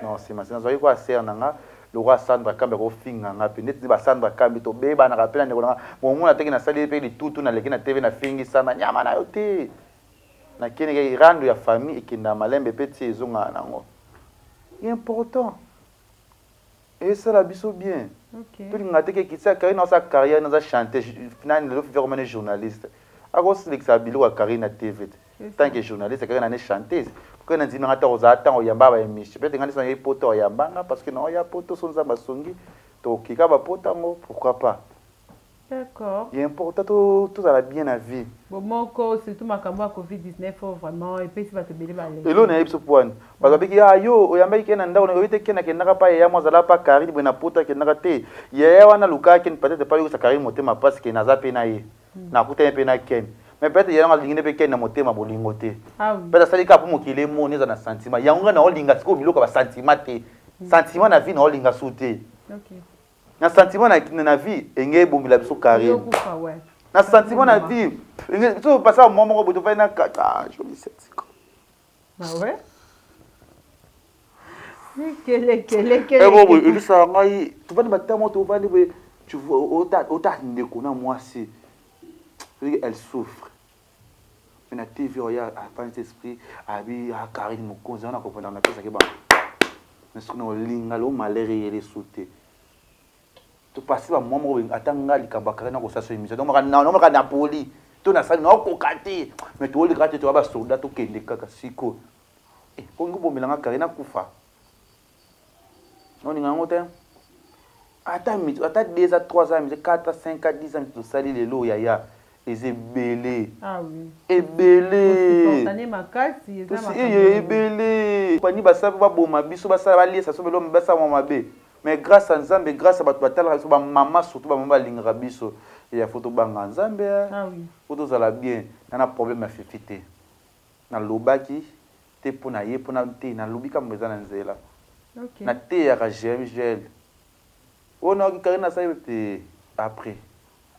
Non sima sima nazwaki kwa sœur na nga lokola Sandra Kambi akofinga nga pe neti ba Sandra Kambi tobebanaka pe na ndeko na nga bomona te ke nasali ye pe litutu naleki na TV nafingi Sandra nyama na yo te. Nakende rando ya famille ekendaka malembe pe ti ezongaka nango. Important. Esala biso bien. Okay. Tolinga te ke kitisa Karine aza carrière naza chanteuse nani lelo fifi akomani journaliste. Akosilekisa biloko ya Carine na TV te. Tant que journaliste, Carine ane chanteuse. Pourquoi na ndimi ata kozala ntango oyamba ba émission. Peut-être nga nde soki poto oyamba nga parce que na oya poto so Nzambe asungi tokika ba poto yango pourquoi pas. D'accord. Il est important to tozala bien na vie. Bomoko surtout makambo ya Covid-19 oyo vraiment epesi bato ebele ba leçon. Eloko nayebi biso po wani bato babiki ah yo oyambaki ken na ndako oyebi te ken akendaka pa yaya mwa azalaka pa Carine boye na poto akendaka te yaya wana alukaka ken peut-être po ayokisa Carine motema pasi ke naza pe na ye nakutani pe na ken mais peut-être yaya yango alingi ne pe ken na motema bolingo te Ah oui. peut-être asali kaka po mokili emoni ezala na sentiment yango ngai naolinga sikoyo biloko ya ba sentiment te sentiment na vie naolinga su te. Okay. Na sentiment na, na vie enge ebomela biso Carine. Ozokufa ouais. Na sentiment na vie enge biso pasa mwa moko boye tofandi na ah joli sexy. Ah ouais? Kele kele kele. Eh bon boye ebisaka ngai tovandi ba moko tovandi boye tu vois ota ota ndeko na mwasi elle souffre. Mais na TV oya afandisi esprit abi ah Carine mokonzi wana comprendre na pesaki ba mais soki na olinga lo malheur eyele su te to passer ba mois moko ata nga likambo ya Carine nakosala so émission donc naomaka na poli to nasali naokoka te mais tooleka te toya ba soldat tokende kaka siko eh, olingi obomela nga Carine akufa olinga yango te ata mitu ata 2 ans 3 ans 4 ans 5 ans 10 ans tosali lelo yaya eza ebele ah oui. ebele makasi ebele pani basala mpo baboma biso basala baliesa so beloma basala mwa mabe mais grâce à nzambe grâce à bato batalaka biso bamama surtout bamama balingaka biso ya fo tobanga nzambe ah oui. fo tozala bien na na problème ya fifi te nalobaki te mpo na ye mpo na te nalobi kambo eza na nzela okay. Nateyaka gmgl oyo nayoki karine asali te après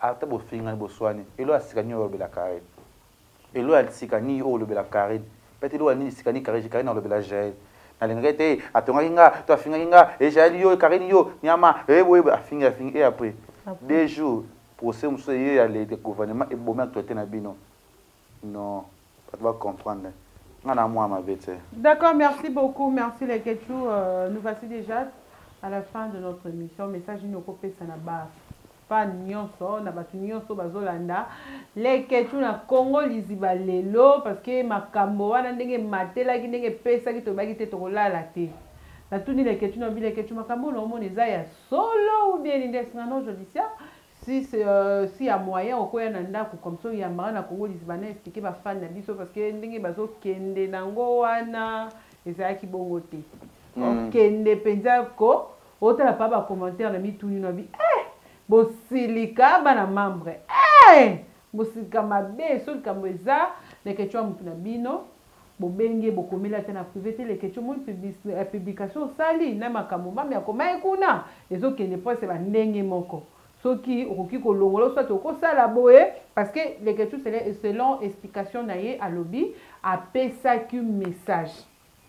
ata bofingani boswani elo ya sika nini oyo olobela karine elo ya sika nini oyo olobela karine peut-être elo ya nini sika nini karine karine alobela jael nalingaki te atongaki nga to afingaki nga e jael yo karine yo nyama e boye afingi afingi et après deux jours procès mosusu eye ya le gouvernement ebomi actualité na bino Non bato ba comprendre nga na mwa mabe te. D'accord, merci beaucoup, merci les Ketchou. Euh, nous voici déjà à la fin de notre émission. Message nini okopesa na ba fan nyonso na bato nyonso bazolanda les Ketchou na Congo liziba lelo parce que makambo wana ndenge ematelaki ndenge epesaki tobaki te tokolala te. Natuni les Ketchou na bi les Ketchou makambo oyo naomona eza ya solo ou bien nini esinga non Jolicia Si si ya moyen okoya na ndaku comme ça oyambaka na Congo liziba na expliquer ba fan na biso parce que ndenge bazo kende na ngo wana ezalaki bongo te. Okende penza ko otala pa ba commentaire na mituni na bi eh bosilika bana membre eh bosilika mabe so likambo eza leketshou ya mutu na bino bobengi ye bokomeli ata na prive te leketshou omoni publication osali na makambo mami akomaki kuna ezokende presque ba ndenge moko soki okoki kolongola soit okosala boye parce que leketshou selon explication na ye alobi apesaki message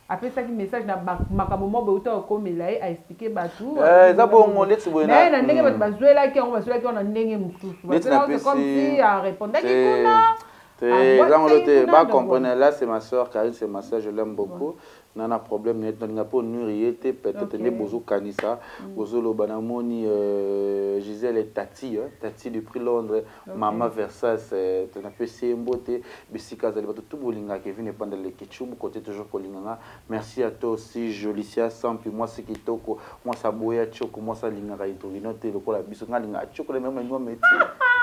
apesaki message na makambo moko boye euta kokomela ye a expliquer batu eza bongo neti boye mais na ndenge bato bazwelaki yango bazwelaki yango na ndenge mosusu bazwelaki c'est comme si a répondaki kuna Te eza ngolo te ba comprendre là c'est ma soeur Carine c'est ma soeur je l'aime beaucoup na na problème na ye nalinga mpe onuire ye te peut-être nde bozokanisa bozoloba namoni euh, Gisèle Tati hein, Tati depuis Londres mama Versace euh, napesi ye mbote bisika azali bato tu bolingaka Kevin Epanda Leketchou bokote toujours kolinga nga merci à toi aussi Jolicia Sampi mwasi kitoko mwasi aboya tshoko mwasi alingaka hydrogeno te lokola biso nga alingaka tshoko na mema mema meti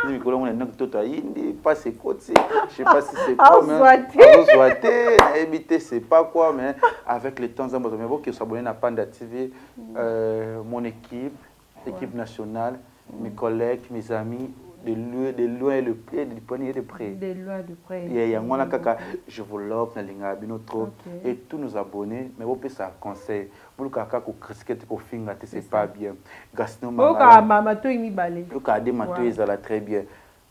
nzi mikolo yango na ndako toto ayindi pasi ekoti je sais pas si c'est quoi mais azozwa te nayebi te c'est pas quoi mais avec le temps nzambe azwa mais boke s'abonner na Panda TV euh, mon équipe équipe nationale mes collègues mes amis de loin de loin et le près de près et de près de loin de près yeah, yango wana kaka je vous love nalingaka bino trop okay. et tous nos abonnés mais bopesa conseil bolukaka kaka kocritiquer te kofinga te c'est pas bien gasino mangala matoi mibale yokaka de matoi ezala très bien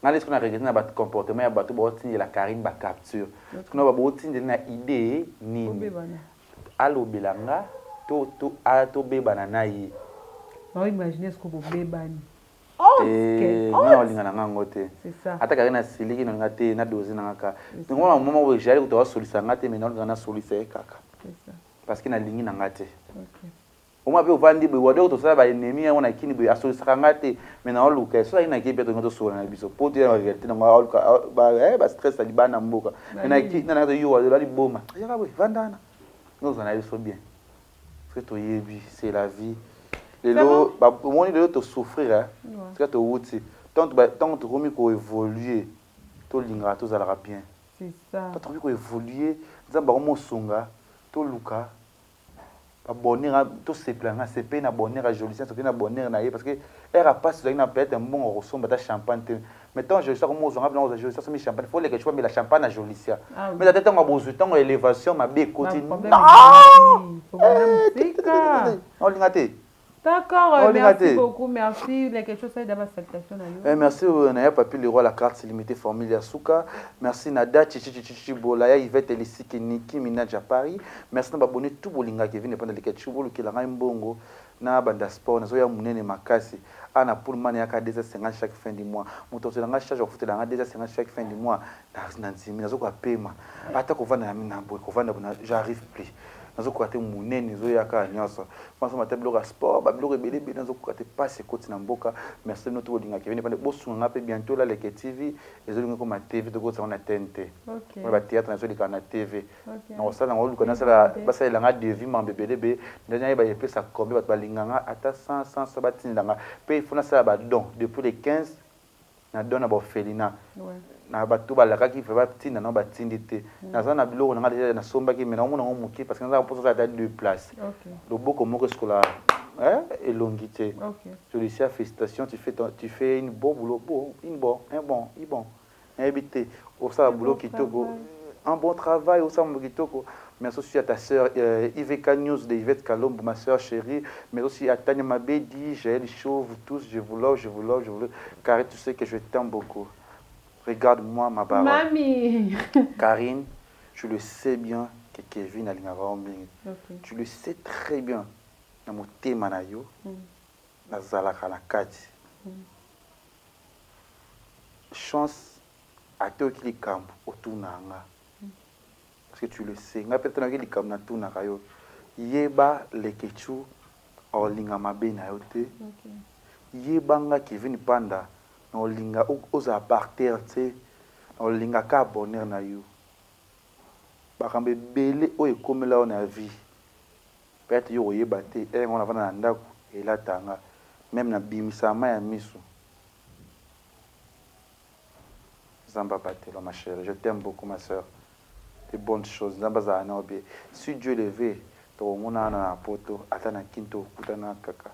nga nde soki na regrette na ba comportement ya bato baotindela Carine ba capture soki na baotindela na idée nini alobela nga to to tobebana na ye Nao imaginer sikoyo bobebani. Te nga naolinga na nga yango te ata Carine asiliki nalinga te na dose na nga kaka donc wana moma oyo Jael kutu aosolisa nga te mais naolinga nasolisa ye kaka parce que nalingi na nga te. Omona pe ovandi boye wador tosala ba ennemi yango na kin boye asolisaka nga te mais nao luka ye soki aye na kin pe tolinga tosolola na biso po toya na realite nango aluka ba eh ba stress ya libanda mboka mais na kin na na yo wador liboma yaka boye vanda wana nozala na biso bien parce que toyebi c'est la vie lelo omoni lelo to souffrir hein sika towuti tango tokomi ko évoluer tolingaka tozalaka bien tango tokomi ko évoluer nzambe akomosunga toluka Ba bonheur to sepela nga sepeli na bonheur ya Jolicia sepeli na bonheur na ye parce que heure ya pasi tozalaki na peut-être mbongo ya kosomba ata champagne te mais tango Jolicia akomi kozwa nga pe nakozwa Jolicia asombi champagne faut leka amela champagne na Jolicia ah, mais ata tango ya bozwi tango ya elevation mabe ekoti non olinga te D'accord, euh, merci beaucoup, merci. Les questions, ça d'abord salutation na yo. Eh, merci euh, na ya Papi Leroy la carte limitée formule ya suka. Merci Nada Chichi Chichi Chichi Bola ya Yvette Elisiki Niki Minaj à Paris. Merci na babonné tout bolinga Kevin epanda leka chubo lukela ngai mbongo na banda sport nazo ya munene makasi. Ana Pullman ya ka 250 chaque fin du mois. Moto azela ngai charge kofutela ngai 250 chaque fin du mois. Na na ndimi nazo ko pema. Ata kovanda na na boye kovanda na j'arrive plus. Nazokoka te munene ezoya kaka nyonso Franchement ata biloko ya sport ba biloko ebele ebele nazo koka te pasi ekoti na mboka merci bino tout bolinga Kevin Epande bosunga nga pe bientot la leke TV ezo linga ekoma TV tokotisa yango na TNT okay. ba theatre nazo leka na TV okay. na kosala yango luka nasala basalela nga devis mambo ebele ebele nde nayeba epesa combien bato balinga nga ata 100 100 100 batindela nga pe il faut nasala ba don depuis le 15 na don na ba orphelinat na bato balakaki vraiment batinda nao batindi te mm. naza na biloko na nga deja nasombaki mais naomona yango moke parce que naza mposa ata deux places loboko moko esikola eh, elongi te Jolicia félicitations tu fais tu fais une bon boulot bon une bon un bon i bon nayebi te osala boulot kitoko un bon travail osala boulot kitoko Merci aussi à ta sœur euh, IVK News de Yvette Kalombo, ma sœur chérie. Mais aussi à Tania Mabedi, Jaël Chaud, vous tous, je vous love, je vous love, je vous love. Karine, tu sais que je t'aime beaucoup. Regarde-moi, ma baronne. Mamie Karine, tu le sais bien que Kevin alingaka yo mingi. Okay. Tu le sais très bien. Na motema na yo, mm. nazalaka na kati. Mm. Chance ata oyoki likambo otuna nga. Parce que tu le sais nga pe ata nayoki likambo natunaka yo yeba leketshou akolinga mabe na yo te yeba nga Kevin panda nakolinga ozala par terre tse nakolinga kaka bonheur na yo makambo ebele oyo ekomela yo na vie peut etre yo okoyeba te heure ngo navanda na ndaku elata nga meme na bimisaka mayi ya misu Nzambe abatela ma cherie je t'aime beaucoup ma soeur de bonnes choses Nzambe azala nao bien si Dieu le veut toko monana na poto ata na kin toko kutana kaka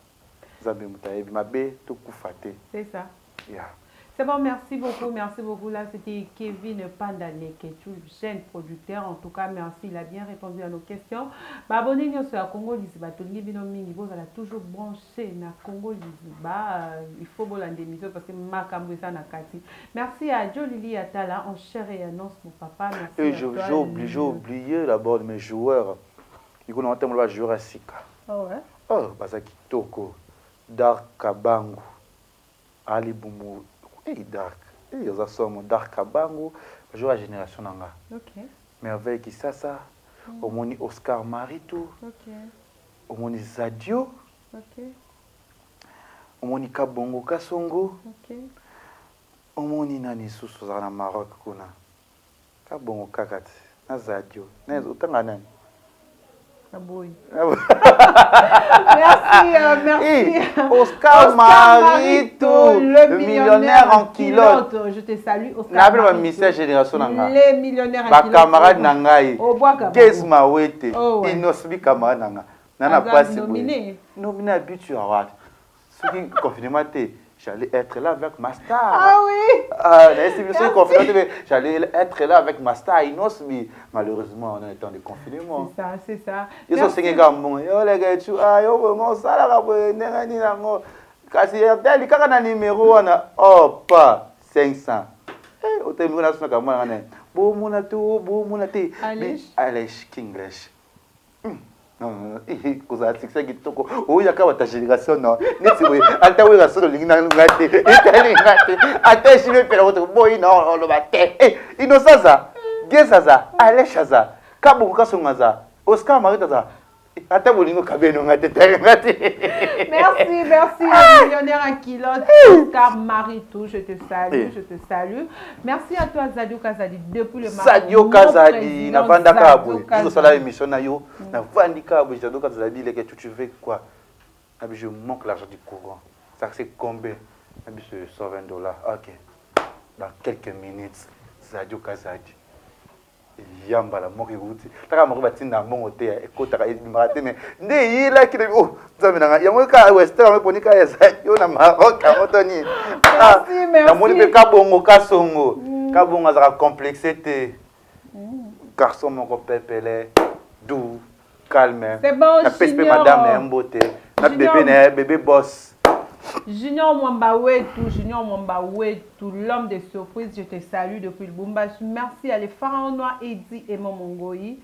Nzambe mutu ayebi mabe to kufa te C'est ça. Yeah. C'est bon, merci beaucoup, merci beaucoup. Là, c'était Kevin Panda Leketchou, jeune producteur. En tout cas, merci, il a bien répondu à nos questions. Ba abonné nyonso ya Congo Liziba, tolingi bino mingi, bozala toujours branché na Congo Liziba. Il faut bolanda émission parce que makambo eza na kati. Merci à Jolili Atala, en chair et en os, mon papa. Merci Et à toi. j'ai oublié, j'ai oublié d'abord mes joueurs. Iko na watambola ba joueurs ya sika. Ah ouais? Oh, baza kitoko. Dark Kabangu. Ali Bumu. Hey, Dark. Hey, oza somo. Dark Kabangu. Ba joueurs ya génération na nga. Okay. Merveille Kisasa. Omoni Oscar Maritou. Okay. Omoni Zadio. Okay. Omoni Kabongo Kasongo. Okay. Omoni nani lisusu azalaka na Maroc kuna. Kabongo kaka te. Na Zadio. Na otanga nani? Naboyi. Merci, euh, merci. Eh, Oscar, Oscar Marito, le millionnaire en culotte. Je te salue, Oscar. Nabela ba mission génération na nga. Les millionnaires en Ba culotte. camarades na ngai. Obwaka. Kes Mawete, Oh, ouais. Innoss'B camarade na nga. Na na Aza pasi boye. nominé. Nominé à but award. Soki confinement te, j'allais être là avec ma star. Ah oui. Ah, nayesi biso soki confinement te, mais j'allais être là avec ma star Innoss'B. Malheureusement, on est en temps de confinement. C'est ça, c'est ça. Yo so senge ka mbongo. Yo leke tu ah yo vraiment osalaka boye ndenge nini yango. Kasi Airtel kaka na numéro wana oh pa 500. Eh otelemi kuna sunaka mwana ngana. Bomona to bomona te. Alesh. Alesh Kinglish. Non, non, kozala succès kitoko oyaka bata génération no neti boye ata oyaka solo olingi na nga te etali nga te ata esili epela koto boyi na oloba te eh, innocent aza ges aza alesh aza kabongo kasongo aza oscar marite aza. Ata bolingo kabeno nga te nga te. Merci, merci, ah. millionnaire à culotte, Oscar Maritou, je te salue, eh. je te salue. Merci à toi Zadio Kazadi depuis le Maroc. Zadio Kazadi, na vanda ka boye. Biso sala émission na yo, mm. na vandi ka boye Zadio Kazadi leke tu tu veux quoi? Abi je manque l'argent du courant. Ça c'est combien? Abi c'est 120 $. OK. Dans quelques minutes, Zadio Kazadi. Ya mbala moko ewuti kaka moko batinda mbongo te ekotaka ebimaka te mais nde eyelaki na oh nzambe na ngai yango kaka western yango eponi kaka ezali yo na maroc yango to nini ah, namoni mpe kabongo kasongo mm. kabongo azalaka complexe te mm. garçon moko pepele doux calme napesi mpe madame na ye mbote na bebe na ye bebe boss Junior Mwamba Wetu, Junior Mwamba Wetu, l'homme de surprise, je te salue depuis Lubumbashi. Merci à les pharaons noirs, Eddie et Mongoyi.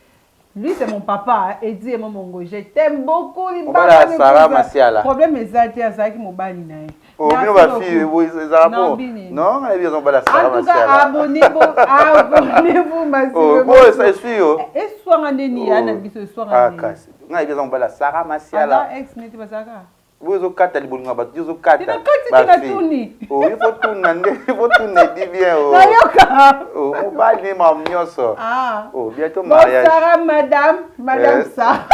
Lui, c'est mon papa, hein, Eddie et Mongoyi. Je t'aime beaucoup. Mobala Sarah Masiala. Problème ezali azalaki mobali na ye. Oh, bino ba fille ezala po. Non, ngai biso mobala Sarah Masiala. En tout cas, abonnez-vous, abonnez-vous massivement. Oh, bon, ça esui yo. Eswanga ndeni ya na biso eswanga. Ah, kasi. Ngai biso mobala Sarah Masiala. Aza ex neti bazalaka. Bo ezo kata libolingo ya bato ezo kata. Nakati te natuni. Oh, il faut tuna nde, il faut tuna edi bien oh. Nayoka. Oh, mobali ne makambo nyonso. Ah. Oh, bientôt mariage. Bon, Sarah, madame, madame eh. Sarah.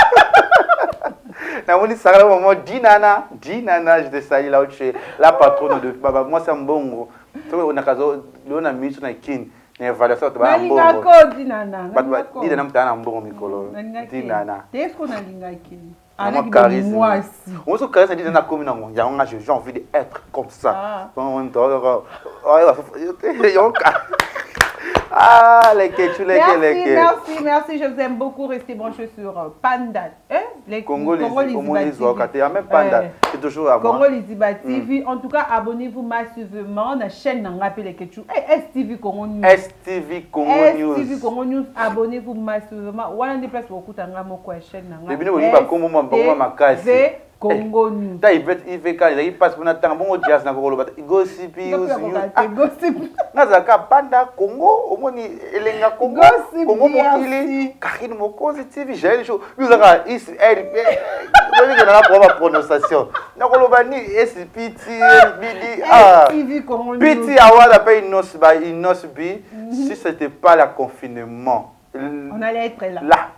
namoni Sarah maman Dinana, Dinana, je te salue là où tu es, la patronne de baba moi ça mbongo. Soki onakazo lona miso na kin na évaluation bato bana mbongo. Nalingako Dinana. Bato ba Dinana mutana na mbongo mikolo. Dinana. Te est-ce qu'on alingaki? Vraiment charisme. Ozo charisme dit na komi nango yango nga j'ai envie d'être comme ça. Ah, leke, tu leke, leke. Merci, merci, je vous aime beaucoup. Restez branchés sur euh, Panda. Eh? Les Congo, Congo Liziba TV. Même Panda, euh, c'est toujours à moi. Congo Liziba TV. Mm. En tout cas, abonnez-vous massivement à la chaîne Nanga Leke Tchou. Eh, STV Congo News. STV Congo News. STV Congo News. Abonnez-vous massivement. Voilà des places pour écouter un chaîne nanga. Bino bolingi ba kombo ma bango makasi. Congo News. Ta Yvette IVK ezalaki mpasi mpona tanga bongo jazz na kokoloba gossip news. Gossip. Nazalaka panda Congo omoni elenga Congo Congo mokili Karine Mokonzi TV Jael Show biso ozalaka is L P oyebi na pour ba prononciation nakoloba ni S P T L B D A P T Awada pe Inos ba Inos B si c'était pas la confinement on allait être là. Là.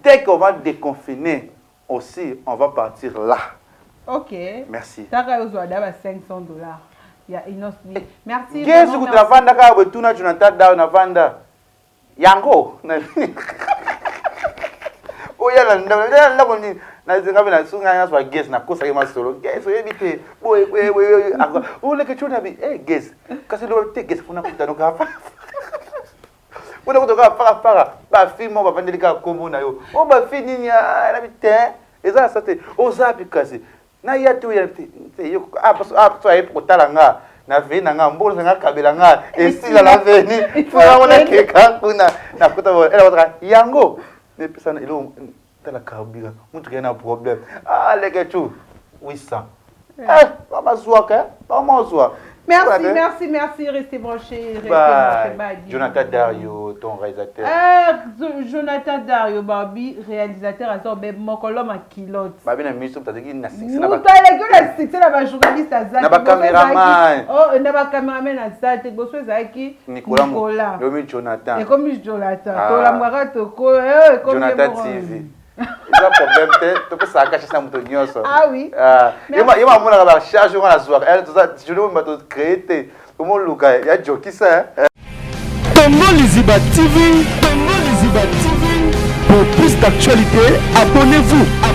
Dès qu'on va déconfiner aussi, on va partir là. Ok. Merci. Taka ozwa da ba 500 dollars. Ya Inos B. Merci. Yesu kutu navanda kaka boye tuna Jonathan Dao navanda. Yango. Oya na ndako, na ndako nini? Nazinga mpe nasunga nyonso ba gese nakosaki masolo. Gese oyebi te. Boye boye boye. Oleke tshona bi eh gese. Kasi loba te gese funa kutano kaka. Kuna kutu kaka fara fara ba fille moko bavandeli kaka kombo na yo. O ba fille nini na bi te eza na sa te. Oza wapi kasi? Na ya te oya te. Te yo ah parce ah so aye kotala nga na veni na nga mbongo nga kabela nga esila na veni. Funa mona keka kuna na kuta ela wataka yango nepesa na eloko tala carburant mutuka na problème ah leke tu 800 eh bazwaka bamozwa Merci, merci, merci. Restez branchés. Restez Bye. branchés. Bye. Jonathan Dario, ton réalisateur. Eh, Jonathan Dario, Barbie, réalisateur, azo be mokolo ma kilote. Babi na miso tazaki na succès na ba. Mutaleki na succès na ba journaliste azaki. Na ba cameraman. Oh, na ba cameraman azaki. Boso ezaki. Nicolas. Nicolas. Lomi Jonathan. Ekomi Jonathan. Ah. Tolamwaka toko. Eh, ekomi Jonathan TV. eza problème te topesaka kashe na moto nyonso ah oui ah, ye mamonaka bacharge wana azwaka eh, toza journée oyo bato créé te tomoluka ya jokisa eh. Congo Liziba TV, Congo Liziba TV. Pour plus d'actualités, abonnez-vous.